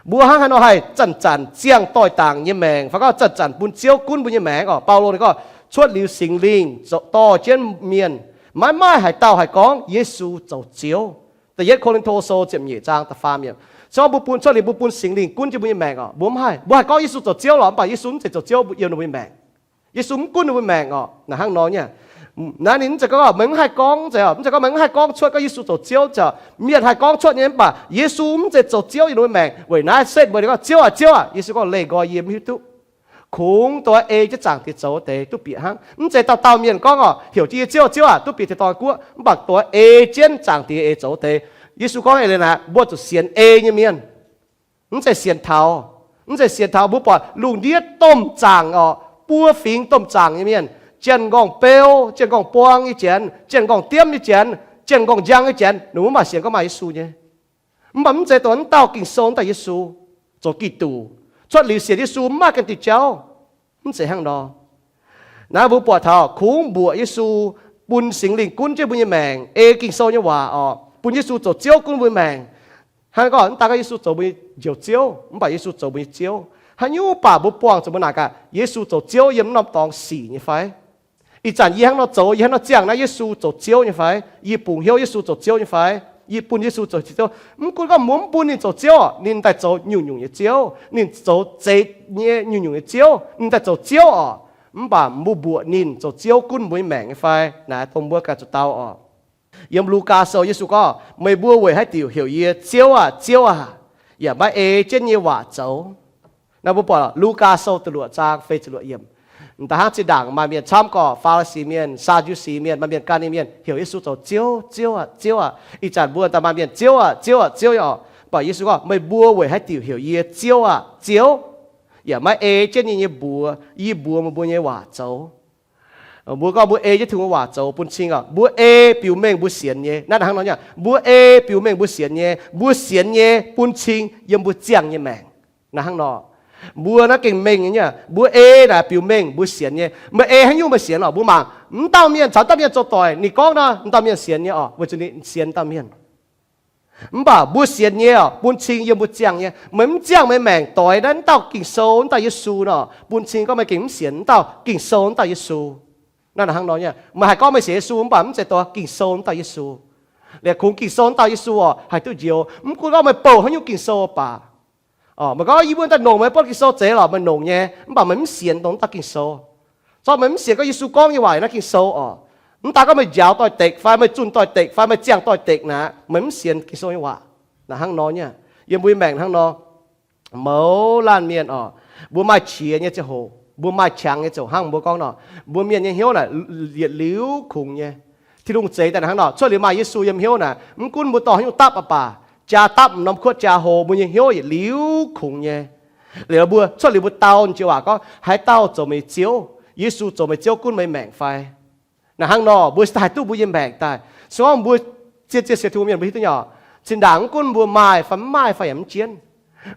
Mbuo hnangv haaix nor haih zanc-zanc ziangh doix-dangc nyei maengc, fai gorngv zanc-zanc bun Ziouv gunv mbuo nyei maengc orqc? Baulo ninh gorngv, cuotv liuz Singx Lingh dorh jienv mienh, maiv maaih haaix dauh haih gorngv Yesu zoux Ziouv. Da'yietv Ko^lin^to Sou ziepc nyeic zaang da'faam yiemc. Se gorngv mbuo bun cuotv liuz mbuo bun Singx Lingh gunv jienv mbuo nyei maengc orqc, mbuo mv haih, mbuo haih gorngv Yesu zoux Ziouv lorqc, mv baac Yesu mv zeiz zoux Ziouv yiem ninh mbuo nyei maengc. Yesu mv gunv ninh mbuo maengc orqc. Naaic hnangv nor nyei. Naaiv ninh mv zeiz gorngv meih mv haih gorngv, mv zeiz, mv zeiz gorngv meih mv haih gorngv cuotv gorngv Yesu zoux Ziouv, mienh haih gorngv cuotv nyei, mv baac Yesu mv zeiz zoux Ziouv yiem ninh mbuo maengc. Weic naaiv setv mbuo gorngv, Ziouv aac, Ziouv aac. Yesu gorngv, leih nqoi yie mv hiuv duqv. Kungx dongh ei jienv Zaangc Diex zoux deix duqv bieqc hnangv. Mv zeiz dauh dauh mienh gorngv orqc, heuc jienv yie Ziouv, Ziouv aac, duqv bieqc tin-dorngh guoqv, mv baac dongh ei jienv Zaangc Diex eix zoux deix. Yesu gorngv eix leiz naaic, mbuo zuqc sienx ei nyei mienh. Mv zeiz sienx taux, mv zeiz sienx taux. Mbuo buatc lungh ndiev domh zaangc orqc, buo fingx domh zaangc nyei mienh, janx-nqorngv beu, janx-nqorngv buang nyei janx, janx-nqorngv diemv nyei janx, janx-nqorngv njang nyei janx, ninh mbuo mv baac sienx gorngv maaih Yesu nyei. Mv baac mv zeiz dongh wuov dauh Ging-Sou wuov dauh Yesu zoux Giduc. Cuotv liuz sienx Yesu mv maaih ganh diuh jauv. Mv zeiz hnangv nor. Naaiv mbuo buatc taux kungx mbuoqc Yesu, bun Singx Lingh gunv jienv mbuo nyei maengc, ei Ging-Sou nyei waac orqc, bun Yesu zoux Ziouv gunv mbuo nyei maengc. Hnangv gorngv mv daan gorngv Yesu zoux mbuo nyei Njoux Ziouv, mv baac Yesu zoux mbuo nyei Ziouv. Haaix nyungc baac mbuo buangh zuqc mbuo naaic gaax, Yesu zoux Ziouv yiem norm dorngx sic nyei fai? Ih zanc yie hnangv nor zoux, yie hnangv nor ziangh naaiv Yesu zoux Ziouv nyei fai? Yie bungx hnyouv Yesu zoux Ziouv nyei fai? Yie bun Yesu zoux Ziouv. Mv gunv gorngv mbuo mv bun ninh zoux Ziouv orqc, ninh daaih zoux nyungc-nyungc nyei ziouv, ninh zoux zeix nyei nyungc-nyungc nyei ziouv, ninh daaih zoux Ziouv orqc. Mv baac mbuo mbuoqc ninh zoux Ziouv gunv mbuo nyei maengc nyei fai? Naaiv dongh mbuo ganh zuqc dau orqc. Yiem Lugaa Sou Yesu gorngv, meih mbuo weic haaix diuc heuc yie, Ziouv aah! Ziouv aah! yaac maiv ei jienv yie nyei waac zoux? Naaiv mbuo buatc Lugaa Sou da'luoqc zaang feix ziepc luoqc yiemc. M'daaih hnangv zinh ndaangc maaih mienh camv gorqv, Faa^li^si Mienh, Saa^ndu^si Mienh, maaih mienh gan ninh mienh heuc Yesu zoux Ziouv, Ziouv aah! Ziouv aah! Ih zanc mbuo daaih maaih mienh Ziouv aah! Ziouv aah! Ziouv nyei orqc. Mv baac Yesu gorngv, meih mbuo weic haaix diuc heuc yie, Ziouv aah! Ziouv! yaac maiv ei jienv yie nyei mbuox, yie mbuox meih mbuo nyei waac zoux? Mbuo gorngv mbuo ei jienv Tin-Hungh nyei waac zoux bun cing oc, mbuo ei biux mengh mbuo sienx nyei. Naaiv hnangv nor nyei, mbuo ei biux mengh mbuo sienx nyei, mbuo sienx nyei bun cing yiem mbuo ziangh nyei maengc. Naaiv hnangv nor, mbuo naaiv gengh mengh nyei, mbuo ei naaic biux mengh mbuo sienx nyei. Meih ei haaix nyungc meih sienx oc? Mbuo mangc, m'dauh mienh caux m'dauh mienh zoux doic, ninh gorngv nor, m'dauh mienh sienx nyei oc, weic zuqc ninh sienx m'dauh mienh. Mv baac mbuo sienx nyei oc, bun cing yiem mbuo ziangh nyei. Meih mv ziangh meih maengc doix naaiv m'dauh Ging-Sou, m'dauh Yesu nor, bun cing gorngv meih gengh mv sienx m'dauh Ging-Sou, m'dauh Yesu. Naaiv hnangv nor nyei, meih haih gorngv meih sienx Yesu mv baac mv zeiz doix Ging-Sou, m'dauh Yesu. Liuz kungx Ging-Sou, m'dauh Yesu oc, haih duqv njoux. Mv gunv gorngv meih bouh haaix nyungc Ging-Sou baac, meih gorngv yie mbuo daaih nongc meih buonv Ging-Sou zeiz lorqc, meih nongc nyei, mv baac meih mv sienx dongh m'dauh Ging-Sou. Zorqv meih mv sienx gorngv Yesu gorngv nyei waac naaiv Ging-Sou oc. Mv daaih gorngv meih njaaux doix-dekc fai meih zunh doix-dekc fai meih ziangh doix-dekc naaic, meih mv sienx Ging-Sou nyei waac. Naaiv hnangv nor nyei, yiem mbuo nyei maengc hnangv nor. Mouz laanh mienh oc, mbuo maaih qiex nyei ziangh hoc, mbuo maaih qangx nyei ziangh hoc hnangv mbuo gorngv nor, mbuo mienh nyei hnyouv naaic yietc liuz kungx nyei. Tin-Hungh zeix daaih hnangv nor, cuotv liuz maaih Yesu yiem hnyouv naaic, mv gunv mbuo dorh haaix nyungc dapv oc baac, jaa dapv m'norm kuotv jaa hlo, mbuo nyei hnyouv yietc liuz kungx nyei. Liuz mbuo cuotv liuz mbuo dau jiex waac gorngv, haaix dauh zoux meih nyei Ziouv? Yesu zoux meih Ziouv gunv meih maengc fai? Naaiv hnangv nor, mbuo haih duqv mbuo nyei maengc daaih. Se gorngv mbuo zien-zien sienx Tin-Hungh mienh mbuo hiuv duqv nyei, zinh ndaangc mv gunv mbuo maaih fai mv maaih fai yaac mv jienv,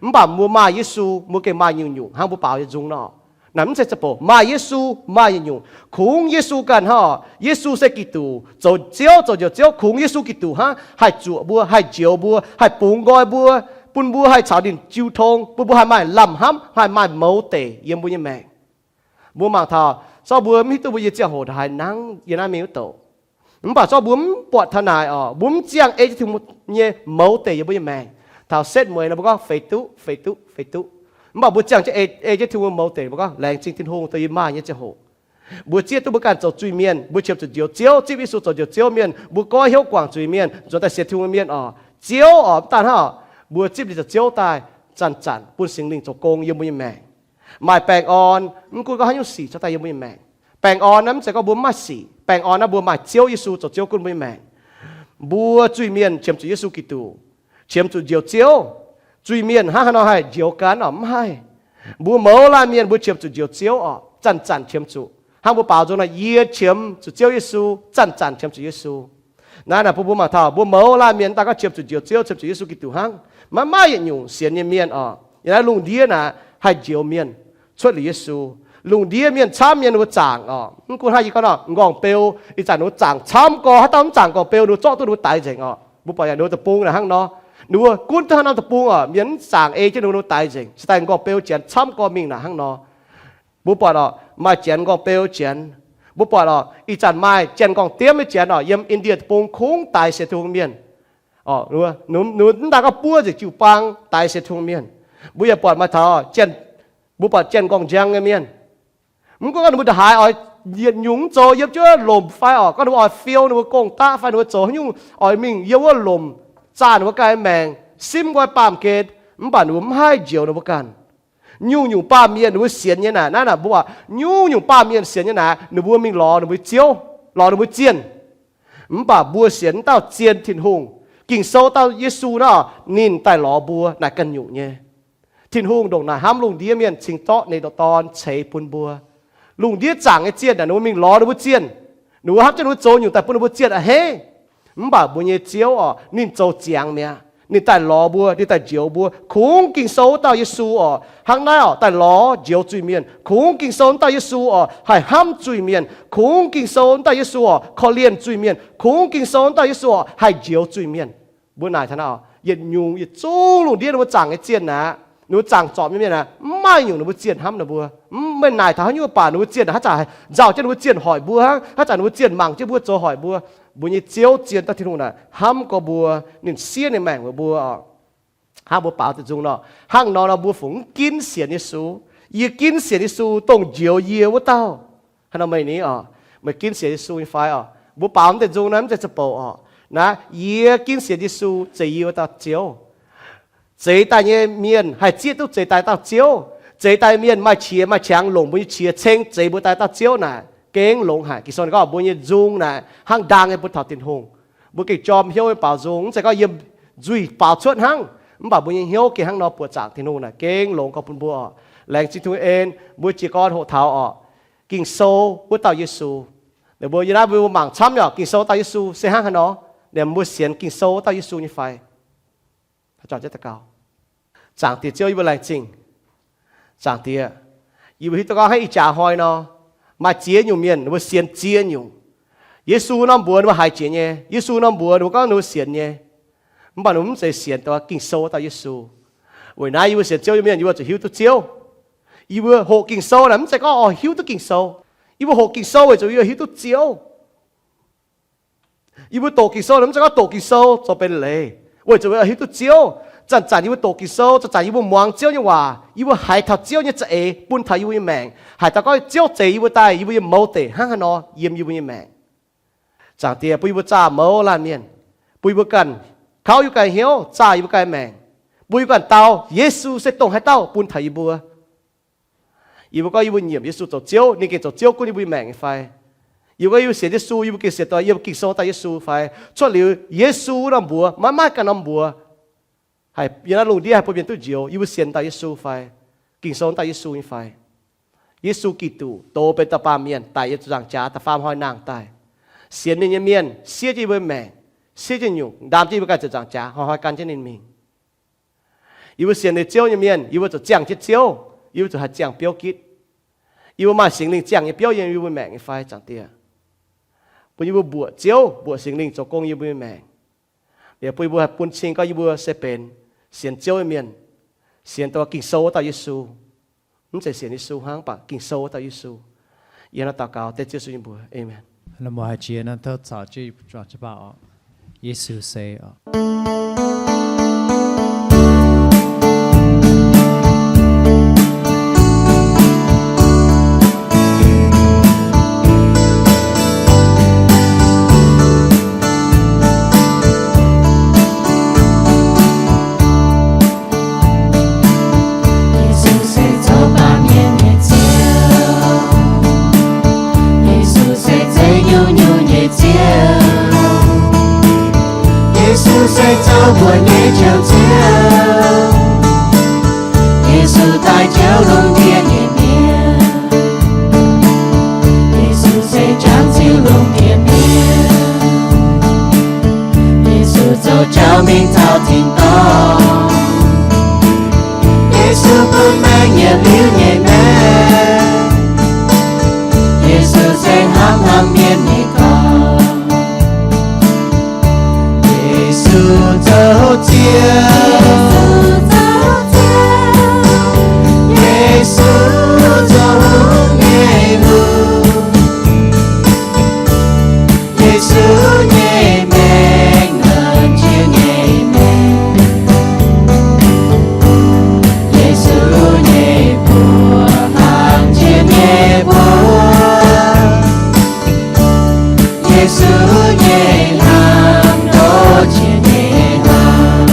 mv baac mbuo maaih Yesu, mbuo gengh maaih nyungc-nyungc hnangv mbuo baaux nyei nzung nor. Naaic mv zeiz ziangh hoc maaih Yesu maaih nyungc-nyungc. Kungx Yesu ganh hnangv oc. Yesu se Giduc, zoux Ziouv, zoux Njoux Ziouv, kungx Yesu Giduc hnangv haih zuoqc mbuo, haih njoux mbuo, haih bungx nqoi mbuo, bun mbuo haih caux ninh jiu tong, bun mbuo haih maaih lamh hnamv, haih maaih mouz deic yiem mbuo nyei maengc. Mbuo mangc taux zorqv mbuo mv hiuv duqv mbuo nyei ziangh hoc haaix nangv yiem naaiv mingh wuov douc. Mv baac zorqv mbuo mv buatc taux naaic oc, mbuo mv ziangh ei jienv Tin-Hungh nyei mouz deic yiem mbuo nyei maengc, taux setv mueiz nor mbuo gorngv feix duqv, feix duqv, feix duqv. Mv baac mbuo ziangh jienv ei, ei jienv Tin-Hungh mouz deic, mbuo gorngv laengz zingh Tin-Hungh dongh yie maaih nyei ziangh hoc. Mbuo zieqv duqv mbuo ganh zoux zuiz-mienh, mbuo qiemx zuqc Njoux Ziouv, zipv Yesu zoux Njoux Ziouv mienh, mbuo goiv hnyouv guangc zuiz-mienh, nzuonx daaih sienx Tin-Hungh mienh oc. Ziouv oc, mv daan hnangv oc, mbuo zipv liuz zoux Ziouv daaih, zanc-zanc bun Singx Lingh zoux gong yiem mbuo nyei maengc. Maaih baengh orn, mv gunv gorngv haaix nyungc sic caux daaih yiem mbuo nyei maengc. Baengh orn naaiv mv zeiz gorngv mbuo mv maaih sic. Baengh orn naaiv mbuo maaih Ziouv Yesu zoux Ziouv gunv mbuo nyei maengc. Mbuo zuiz-mienh qiemx zuqc Yesu Giduc, qiemx zuqc Njoux Ziouv. Zuiz-mienh hnangv haaix nor haih njoux ganh oc? Mv haih. Mbuo mouz laanh mienh mbuo qiemx zuqc Njoux Ziouv oc, zanc-zanc qiemx zuqc. Hnangv mbuo baaux nzung nor, yie qiemx zuqc Ziouv Yesu, zanc-zanc qiemx zuqc Yesu. Naaiv naaic bun mbuo mangc taux mbuo mouz laanh mienh mv daan gorngv qiemx zuqc Njoux Ziouv, qiemx zuqc Yesu Giduc hnangv. Maiv maaih yietc nyungc sienx nyei mienh oc, yiem naaiv lungh ndiev naaic haih njoux mienh cuotv liuz Yesu. Lungh ndiev mienh camv mienh ninh mbuo zaangc oc. Mv gunv hnangv yie gorngv nor, m'nqorngv-beu, ih zanc ninh mbuo zaangc camv gorx, haaix dauh mv zaangc m'nqorngv-beu ninh mbuo zorqv duqv ninh mbuo daix nzengc oc. Mbuo buatc yaac ninh mbuo deic-bung naaic hnangv nor. Ninh mbuo gunv duqv haaix norm deic-bung oc, mienh mv zaangc ei jienv ninh mbuo, ninh mbuo daix nzengc, cingx daaih m'nqorngv-beu janx camv gorx mingh naaic hnangv nor. Mbuo buatc oc, maaih janx m'nqorngv-beu janx. Mbuo buatc oc, ih zanc maaih janx m'nqorngv-diemv nyei janx oc, yiem Indie deic-bung kungx daix sienx Tin-Hungh mienh. Ninh mbuo mv daan gorngv buov nzengc jiu-baang daix sienx Tin-Hungh mienh. Mbuo yaac buatc maaih taux janx, mbuo buatc janx m'nqorngv-njang nyei mienh. Mv gunv gorngv ninh mbuo ndongc haaix oix yietc nyungc mv zoux yiem jienv wuov lomc fai oc, gorngv ninh mbuo oix fiou ninh mbuo gong-daqv fai ninh mbuo zoux haaix nyungc oix mingh yiem wuov lomc zaah ninh mbuo ganh maengc, simv nqoi baamh gen, mv baac ninh mbuo mv haih njoux ninh mbuo ganh. Nyungc-nyungc baamh mienh ninh mbuo sienx nyei naaic, naaiv naaic mbuo buatc nyungc-nyungc baamh mienh sienx nyei naaic, ninh mbuo mingh lorz ninh mbuo nyei ziouv, lorz ninh mbuo zienh. Mv baac mbuo sienx dauh zien Tin-Hungh, Ging-Sou dauh Yesu naaiv, ninh daaih lorz mbuo naaic ganh nyungc nyei. Tin-Hungh ndongc naaic hnamv lungh ndiev mienh cingx zorqv ninh nyei Dorn ceix bun mbuo. Lungh ndiev zaangc nyei zienh naaic ninh mbuo mingh lorz ninh mbuo zienh, ninh mbuo hnamv jienv ninh mbuo zoux nyungc daaih bun ninh mbuo zienh a'hneiv. Mv baac mbuo nyei Ziouv oc, ninh zoux ziangx mi'aqv. Ninh daaih lorz mbuo, ninh daaih njoux mbuo. Kungx Ging-Sou wuov dauh Yesu oc, hnangv naaiv oc, daaih lorz njoux zuiz-mienh. Kungx Ging-Sou wuov dauh Yesu oc, haih hnamv zuiz-mienh. Kungx Ging-Sou wuov dauh Yesu oc, korv-lienh zuiz-mienh. Kungx Ging-Sou wuov dauh Yesu oc, haih njoux zuiz-mienh. Mbuo naaic taux naaiv oc, yietc nyungc yietc zungv lungh ndiev ninh mbuo zaangc nyei zienh naaic, ninh mbuo zaangc zorpc nyei mienh naaic, mv maaih nyungc ninh mbuo zienh hnamv ninh mbuo. Mv, meih naaic taux haaix nyungc baac ninh mbuo zienh haaix zanc nzauh jienv ninh mbuo zienh hoic mbuo hnangv, haaix zanc ninh mbuo zienh mangc jienv mbuo zoux hoic mbuo. Mbuo nyei Ziouv zien dauh Tin-Hungh naaic hnamv gorx mbuo, ninh siev ninh maengc weic mbuo oc. Hnangv mbuo baaux deix nzung nor, hnangv nor nor mbuo fungc mv ginv sienx Yesu. Yie ginv sienx Yesu dongh njoux yie wuov dauh. Hnangv nor meih ni oc, meih ginv sienx Yesu nyei fai oc? Mbuo baaux mv deix nzung naaiv mv zeiz za'bouc oc. Naaiv yie ginv sienx Yesu zeiz yie wuov dauh Ziouv. Zeix daaih nyei mienh haih zieqv duqv zeix daaih dauh Ziouv. Zeix daaih mienh maaih qiex maaih qangx longc mbuo nyei qiex ceng zeix mbuo daaih dauh Ziouv naaic, gengh longx haic. Ging-Sou gorngv mbuo nyei nzung naaic hnangv ndaang nyei bun taux Tin-Hungh. Mbuo gengh jorm hnyouv nyei baaux nzung, mv zeiz gorngv yiem nzuih baaux cuotv hnangv, mv baac mbuo nyei hnyouv gengh hnangv nor buoqc zaangc Tin-Hungh naaic gengh longx gorx bun mbuo oc. Laengz zingh Tin-Hungh en, mbuo jiez gorn hoqc taux oc, Ging-Sou wuov dauh Yesu. Ninh mbuo yiem naaiv mbuo mangc camv yaac Ging-Sou dauh Yesu se hnangv haaix nor, ninh mbuo sienx Ging-Sou dauh Yesu nyei fai? Zaangc Diex Ziouv, yie mbuo laengz zingh. Zaangc Diex, yie mbuo hiuv duqv gorngv hnangv ih jaax hnoi nor, maaih ziex nyungc mienh ninh mbuo sienx ziex nyungc. Yesu norm mbuox ninh mbuo haiz jiex nyei. Yesu norm mbuox ninh mbuo gorngv ninh mbuo sienx nyei. Mv baac ninh mbuo mv zeiz sienx dongh Ging-Sou dauh Yesu. Weic naaiv yie mbuo sienx Ziouv nyei mienh yie mbuo zuqc hiuv duqv Ziouv. Yie mbuo hoqc Ging-Sou naaic mv zeiz gorngv oix hiuv duqv Ging-Sou. Yie mbuo hoqc Ging-Sou weic zuqc yie mbuo hiuv duqv Ziouv. Yie mbuo doqc Ging-Sou naaic mv zeiz gorngv doqc Ging-Sou zoux benx leiz, weic zuqc hiuv duqv Ziouv. Zanc-zanc yie mbuo doqc Ging-Sou, zanc-zanc yie mbuo muangx Ziouv nyei waac, yie mbuo haiz taux Ziouv nyei za'eix bun taux yie mbuo nyei maengc, haiz taux gorngv Ziouv zeix yie mbuo daaih yie mbuo nyei mouz deic hnangv haaix nor yiem yie mbuo nyei maengc. Zaangc Diex, bun yie mbuo zaah mouz laanh mienh, bun yie mbuo ganh kauv yie mbuo ganh hnyouv, zaah yie mbuo ganh maengc, bun yie mbuo ganh dau Yesu se dongh haaix dauh bun taux yie mbuo. Yie mbuo gorngv yie mbuo nyiemc Yesu zoux Ziouv, ninh gengh zoux Ziouv gunv yie mbuo nyei maengc nyei fai? Yie mbuo gorngv yie mbuo sienx Yesu, yie mbuo gengh sienx dongh yie mbuo Ging-Sou dauh Yesu fai? Cuotv liuz Yesu norm mbuox, maiv maaih ganh norm mbuox haih yiem naaiv lungh ndiev haih bun mienh duqv njoux. Yie mbuo sienx dauh Yesu fai? Ging-Sou dauh Yesu nyei fai? Yesu Giduc dox benx dauh baamh mienh daic yiem ziepc nzaangc jaax da'faam hnoi nangh daaih. Sienx ninh nyei mienh siev jienv yie mbuo maengc, siev jienv nyungc, ndaam jienv yie mbuo ganh ziepc nzaangc jaax, hnoi-hnoi gan jienv ninh mingh. Yie mbuo sienx liuz Ziouv nyei mienh, yie mbuo zuqc ziangh jienv Ziouv, yie mbuo zuqc haih ziangh biouv gitv. Yie mbuo maaih Singx Lingh ziangh nyei biouv yiem yie mbuo maengc nyei fai, Zaangc Diex? Bun yie mbuo mbuoqc Ziouv, mbuoqc Singx Lingh zoux gong yiem yie mbuo nyei maengc. Liuz bun yie mbuo haih bun cing gorngv yie mbuo se benx sienx Ziouv nyei mienh, sienx dongh Ging-Sou wuov dauh Yesu, mv zeiz sienx Yesu hnangv, mv baac Ging-Sou wuov dauh Yesu. Yie hnangv naaiv daux gaux dengv Ziouv Yesu nyei mbuox. Aamen. La'mueiz haiz jiex nor tov caux jienv juangc jienv baaux oc. Yesu se oc. Yesu se zoux baamh mienh nyei Ziouv. Yesu se zeix nyungc-nyungc nyei Ziouv. Yesu se zoux mbuoqc nyei Njoux Ziouv. Yesu daaih njoux lungh ndiev nyei mienh. Yesu se jangx ziux lungh ndiev mienh. Yesu zoux jauv mingh taux tin-dorngh. Yesu bun maengc yietc liuz nyei maengc. Yesu se hnamv hmuangx mienh nyei dorngx. Yesu zoux Ziouv. Yesu zoux hungh nyei hungh. Yesu nyei maengc, nqanx jiex nyei maengc. Yesu nyei buoz, hlang jiex nyei buoz. Yesu nyei hlang, ndoqv jiex nyei hlang.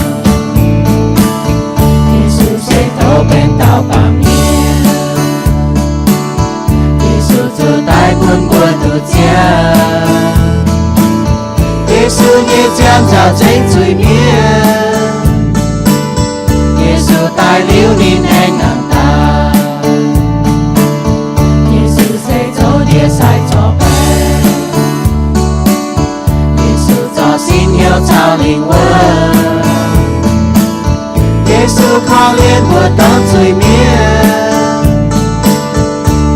Yesu se tov benx dauh baamh mienh. Yesu zoux daaih bun mbuo duqv ziangh. Yesu nyei ziangh nzauc zengv zuiz-mienh. Yesu daaih liuz ninh aengx nangh daaih. Yesu se zoux ndie sai zorc baeqc. Yesu zorc sin hnyouv caux lingh wuonh. Yesu korv-lienh mbuo domh zuiz-mienh.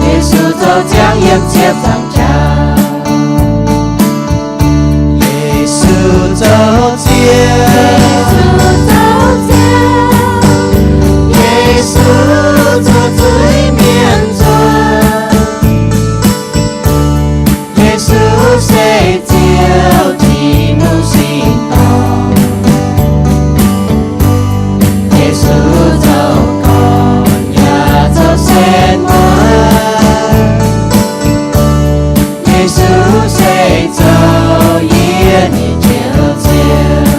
Yesu zoux ziangh yiem ziepc nzaangc jaax. Yesu zoux Ziouv. Yesu zoux zuiz-mienh nzunc. Yesu se Ziouv, Tin-Hungh singx dorngh. Yesu zoux gorn yaac zoux setv mueiz. Yesu se zoux yie nyei Njoux Ziouv.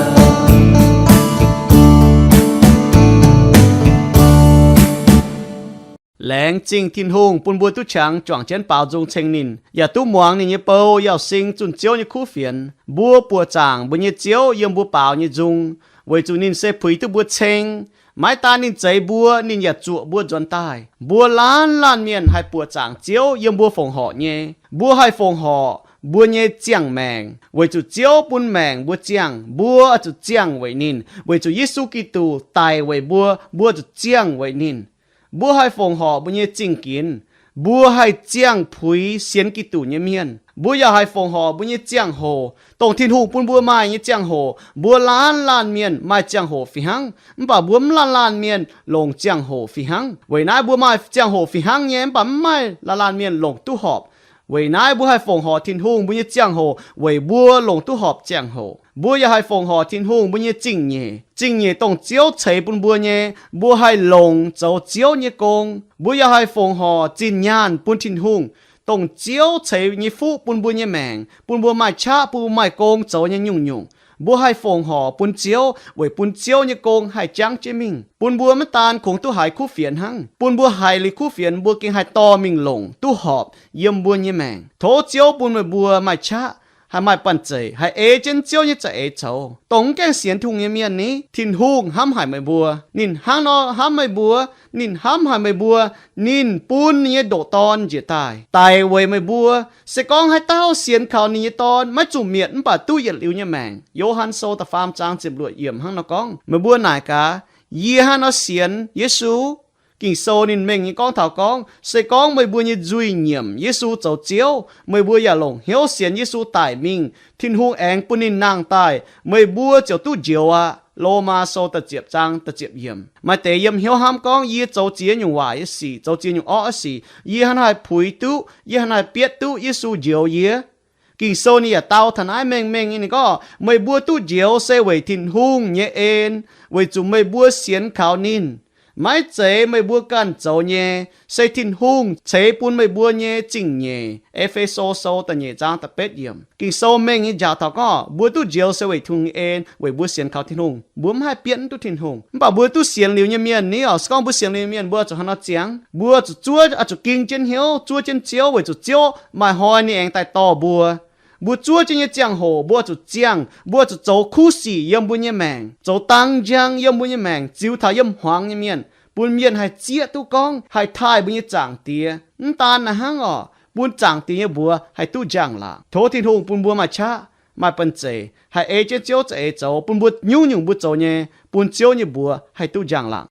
Laengz zingh Tin-Hungh bun mbuo duqv qangx juangc jienv baaux nzung ceng ninh, yaac duqv muangx ninh nyei bou Yauh Sing zunh Ziouv nyei kuv fienx. Mbuo buoqc zaangc mbuo nyei Ziouv yiem mbuo baaux nyei nzung, weic zuqc ninh se puix duqv mbuo ceng. Maiv daan ninh zeix mbuo, ninh yaac zuoqc mbuo nzuonx daaih. Mbuo laanh laanh mienh haih buoqc zaangc Ziouv yiem mbuo fongc horc nyei. Mbuo haih fongc horc, mbuo nyei ziangh maengc, weic zuqc Ziouv bun maengc mbuo ziangh, mbuo zuqc ziangh weic ninh. Weic zuqc Yesu Giduc daic weic mbuo, mbuo zuqc ziangh weic ninh. Mbuo haih fongc horc mbuo nyei zingh ginx. Mbuo haih ziangh puix sienx Giduc nyei mienh. Mbuo yaac haih fongc horc mbuo nyei ziangh hoc, dongh Tin-Hungh bun mbuo maaih nyei ziangh hoc. Mbuo laanh laanh mienh maaih ziangh hoc fih hnangv, mv baac mbuo mv laanh laanh mienh longc ziangh hoc fih hnangv. Weic naaiv mbuo maaih ziangh hoc fih hnangv nyei, mv baac mv maaih laanh laanh mienh longc duqv horpc. Weic naaiv mbuo haih fongc horc Tin-Hungh mbuo nyei ziangh hoc weic mbuo longc duqv horpc ziangh hoc. Mbuo yaac haih fongc horc Tin-Hungh mbuo nyei zingh nyeic. Zingh nyeic dongh Ziouv ceix bun mbuo nyei, mbuo haih longc zoux Ziouv nyei gong. Mbuo yaac haih fongc horc zinh nyaanh bun Tin-Hungh, dongh Ziouv ceix nyei fuqv bun mbuo nyei maengc, bun mbuo maaih qaqv, bun mbuo maaih gong zoux nyei nyungc-nyungc. Mbuo haih fongc horc bun Ziouv weic bun Ziouv nyei gong haih jangv jienv mingh, bun mbuo maiv daan kungx duqv haiz kuv fienx hnangv, bun mbuo haiz liuz kuv fienx mbuo gengh haih dorh mingh longc duqv horpc yiem mbuo nyei maengc. Tov Ziouv bun meih mbuo maaih qaqv, haih maaih banh zeic, haih ei jienv Ziouv nyei za'eix coux. Dongh mv gaengh sienx Tin-Hungh nyei mienh ni, Tin-Hungh hnamv haic meih mbuo. Ninh hnangv nor hnamv meih mbuo. Ninh hnamv haic meih mbuo. Ninh bun ninh nyei ndoqc Dorn njiec daaih daic weic meih mbuo. Se gorngv haaix dauh sienx kaux ninh nyei Dorn maiv zuqc mietc mv baac duqv yietc liuz nyei maengc. Yo^han Sou da'faam zaang ziepc luoqc yiemc hnangv nor gorngv. Meih mbuo naaic gaax, yie hnangv nor sienx Yesu? Ging-Sou ninh mengh nyei gorngv taux gorngv, se gorngv meih mbuo nyei nzuih nyiemc Yesu zoux Ziouv, meih mbuo yaac longc hnyouv sienx Yesu daic mingh, Tin-Hungh aengx bun ninh nangh daaih, meih mbuo ziouc duqv njoux aqv. Lomaa Sou da'ziepc zaang da'ziepc yiemc. Maaih deix yiem hnyouv hnamv gorngv, yie zoux ziex nyungc waaic nyei sic, zoux ziex nyungc orqv nyei sic, yie hnangv naaiv haih puix duqv, yie hnangv naaiv haih bietv duqv Yesu njoux yie? Ging-Sou ninh yaac dau taux naaiv mengh mengh nyei, ninh gorngv, meih mbuo duqv njoux se weic Tin-Hungh nyei en, weic zuqc meih mbuo sienx kaux ninh. Maiv zeiz meih mbuo ganh zoux nyei, se Tin-Hungh ceix bun meih mbuo nyei zingh nyeic. E^fe^so Sou da'nyeic zaang da'betv yiemc. Ging-Sou mengh nyei njaaux taux gorngv mbuo duqv njoux se weic Tin-Hungh nyei en, weic mbuo sienx kaux Tin-Hungh. Mbuo mv haih bietv duqv Tin-Hungh. Mv baac mbuo duqv sienx liuz nyei mienh ni oc, se gorngv mbuo sienx liuz nyei mienh, mbuo zuqc hnangv nor ziangx. Mbuo zuqc zuov, zuqc ging jienv hnyouv, zuov jienv Ziouv, weic zuqc Ziouv maaih hnoi ninh aengx daaih dorh mbuo. Mbuo zuov jienv nyei ziangh hoc mbuo zuqc ziangh, mbuo zuqc zoux kuv sic yiem mbuo nyei maengc, zoux dang njang yiem mbuo nyei maengc, ziux taux yiem hmuangx nyei mienh, bun mienh haih zieqv duqv gorngv haih taaih mbuo nyei Zaangc Diex. Mv daan naaiv hnangv oc, bun Zaangc Diex nyei mbuox haih duqv njang-laangc. Tov Tin-Hungh bun mbuo maaih qaqv, maaih banh zeic, haih ei jienv Ziouv za'eix zoux, bun mbuo nyungc-nyungc mbuo zoux nyei, bun Ziouv nyei mbuox haih duqv njang-laangc.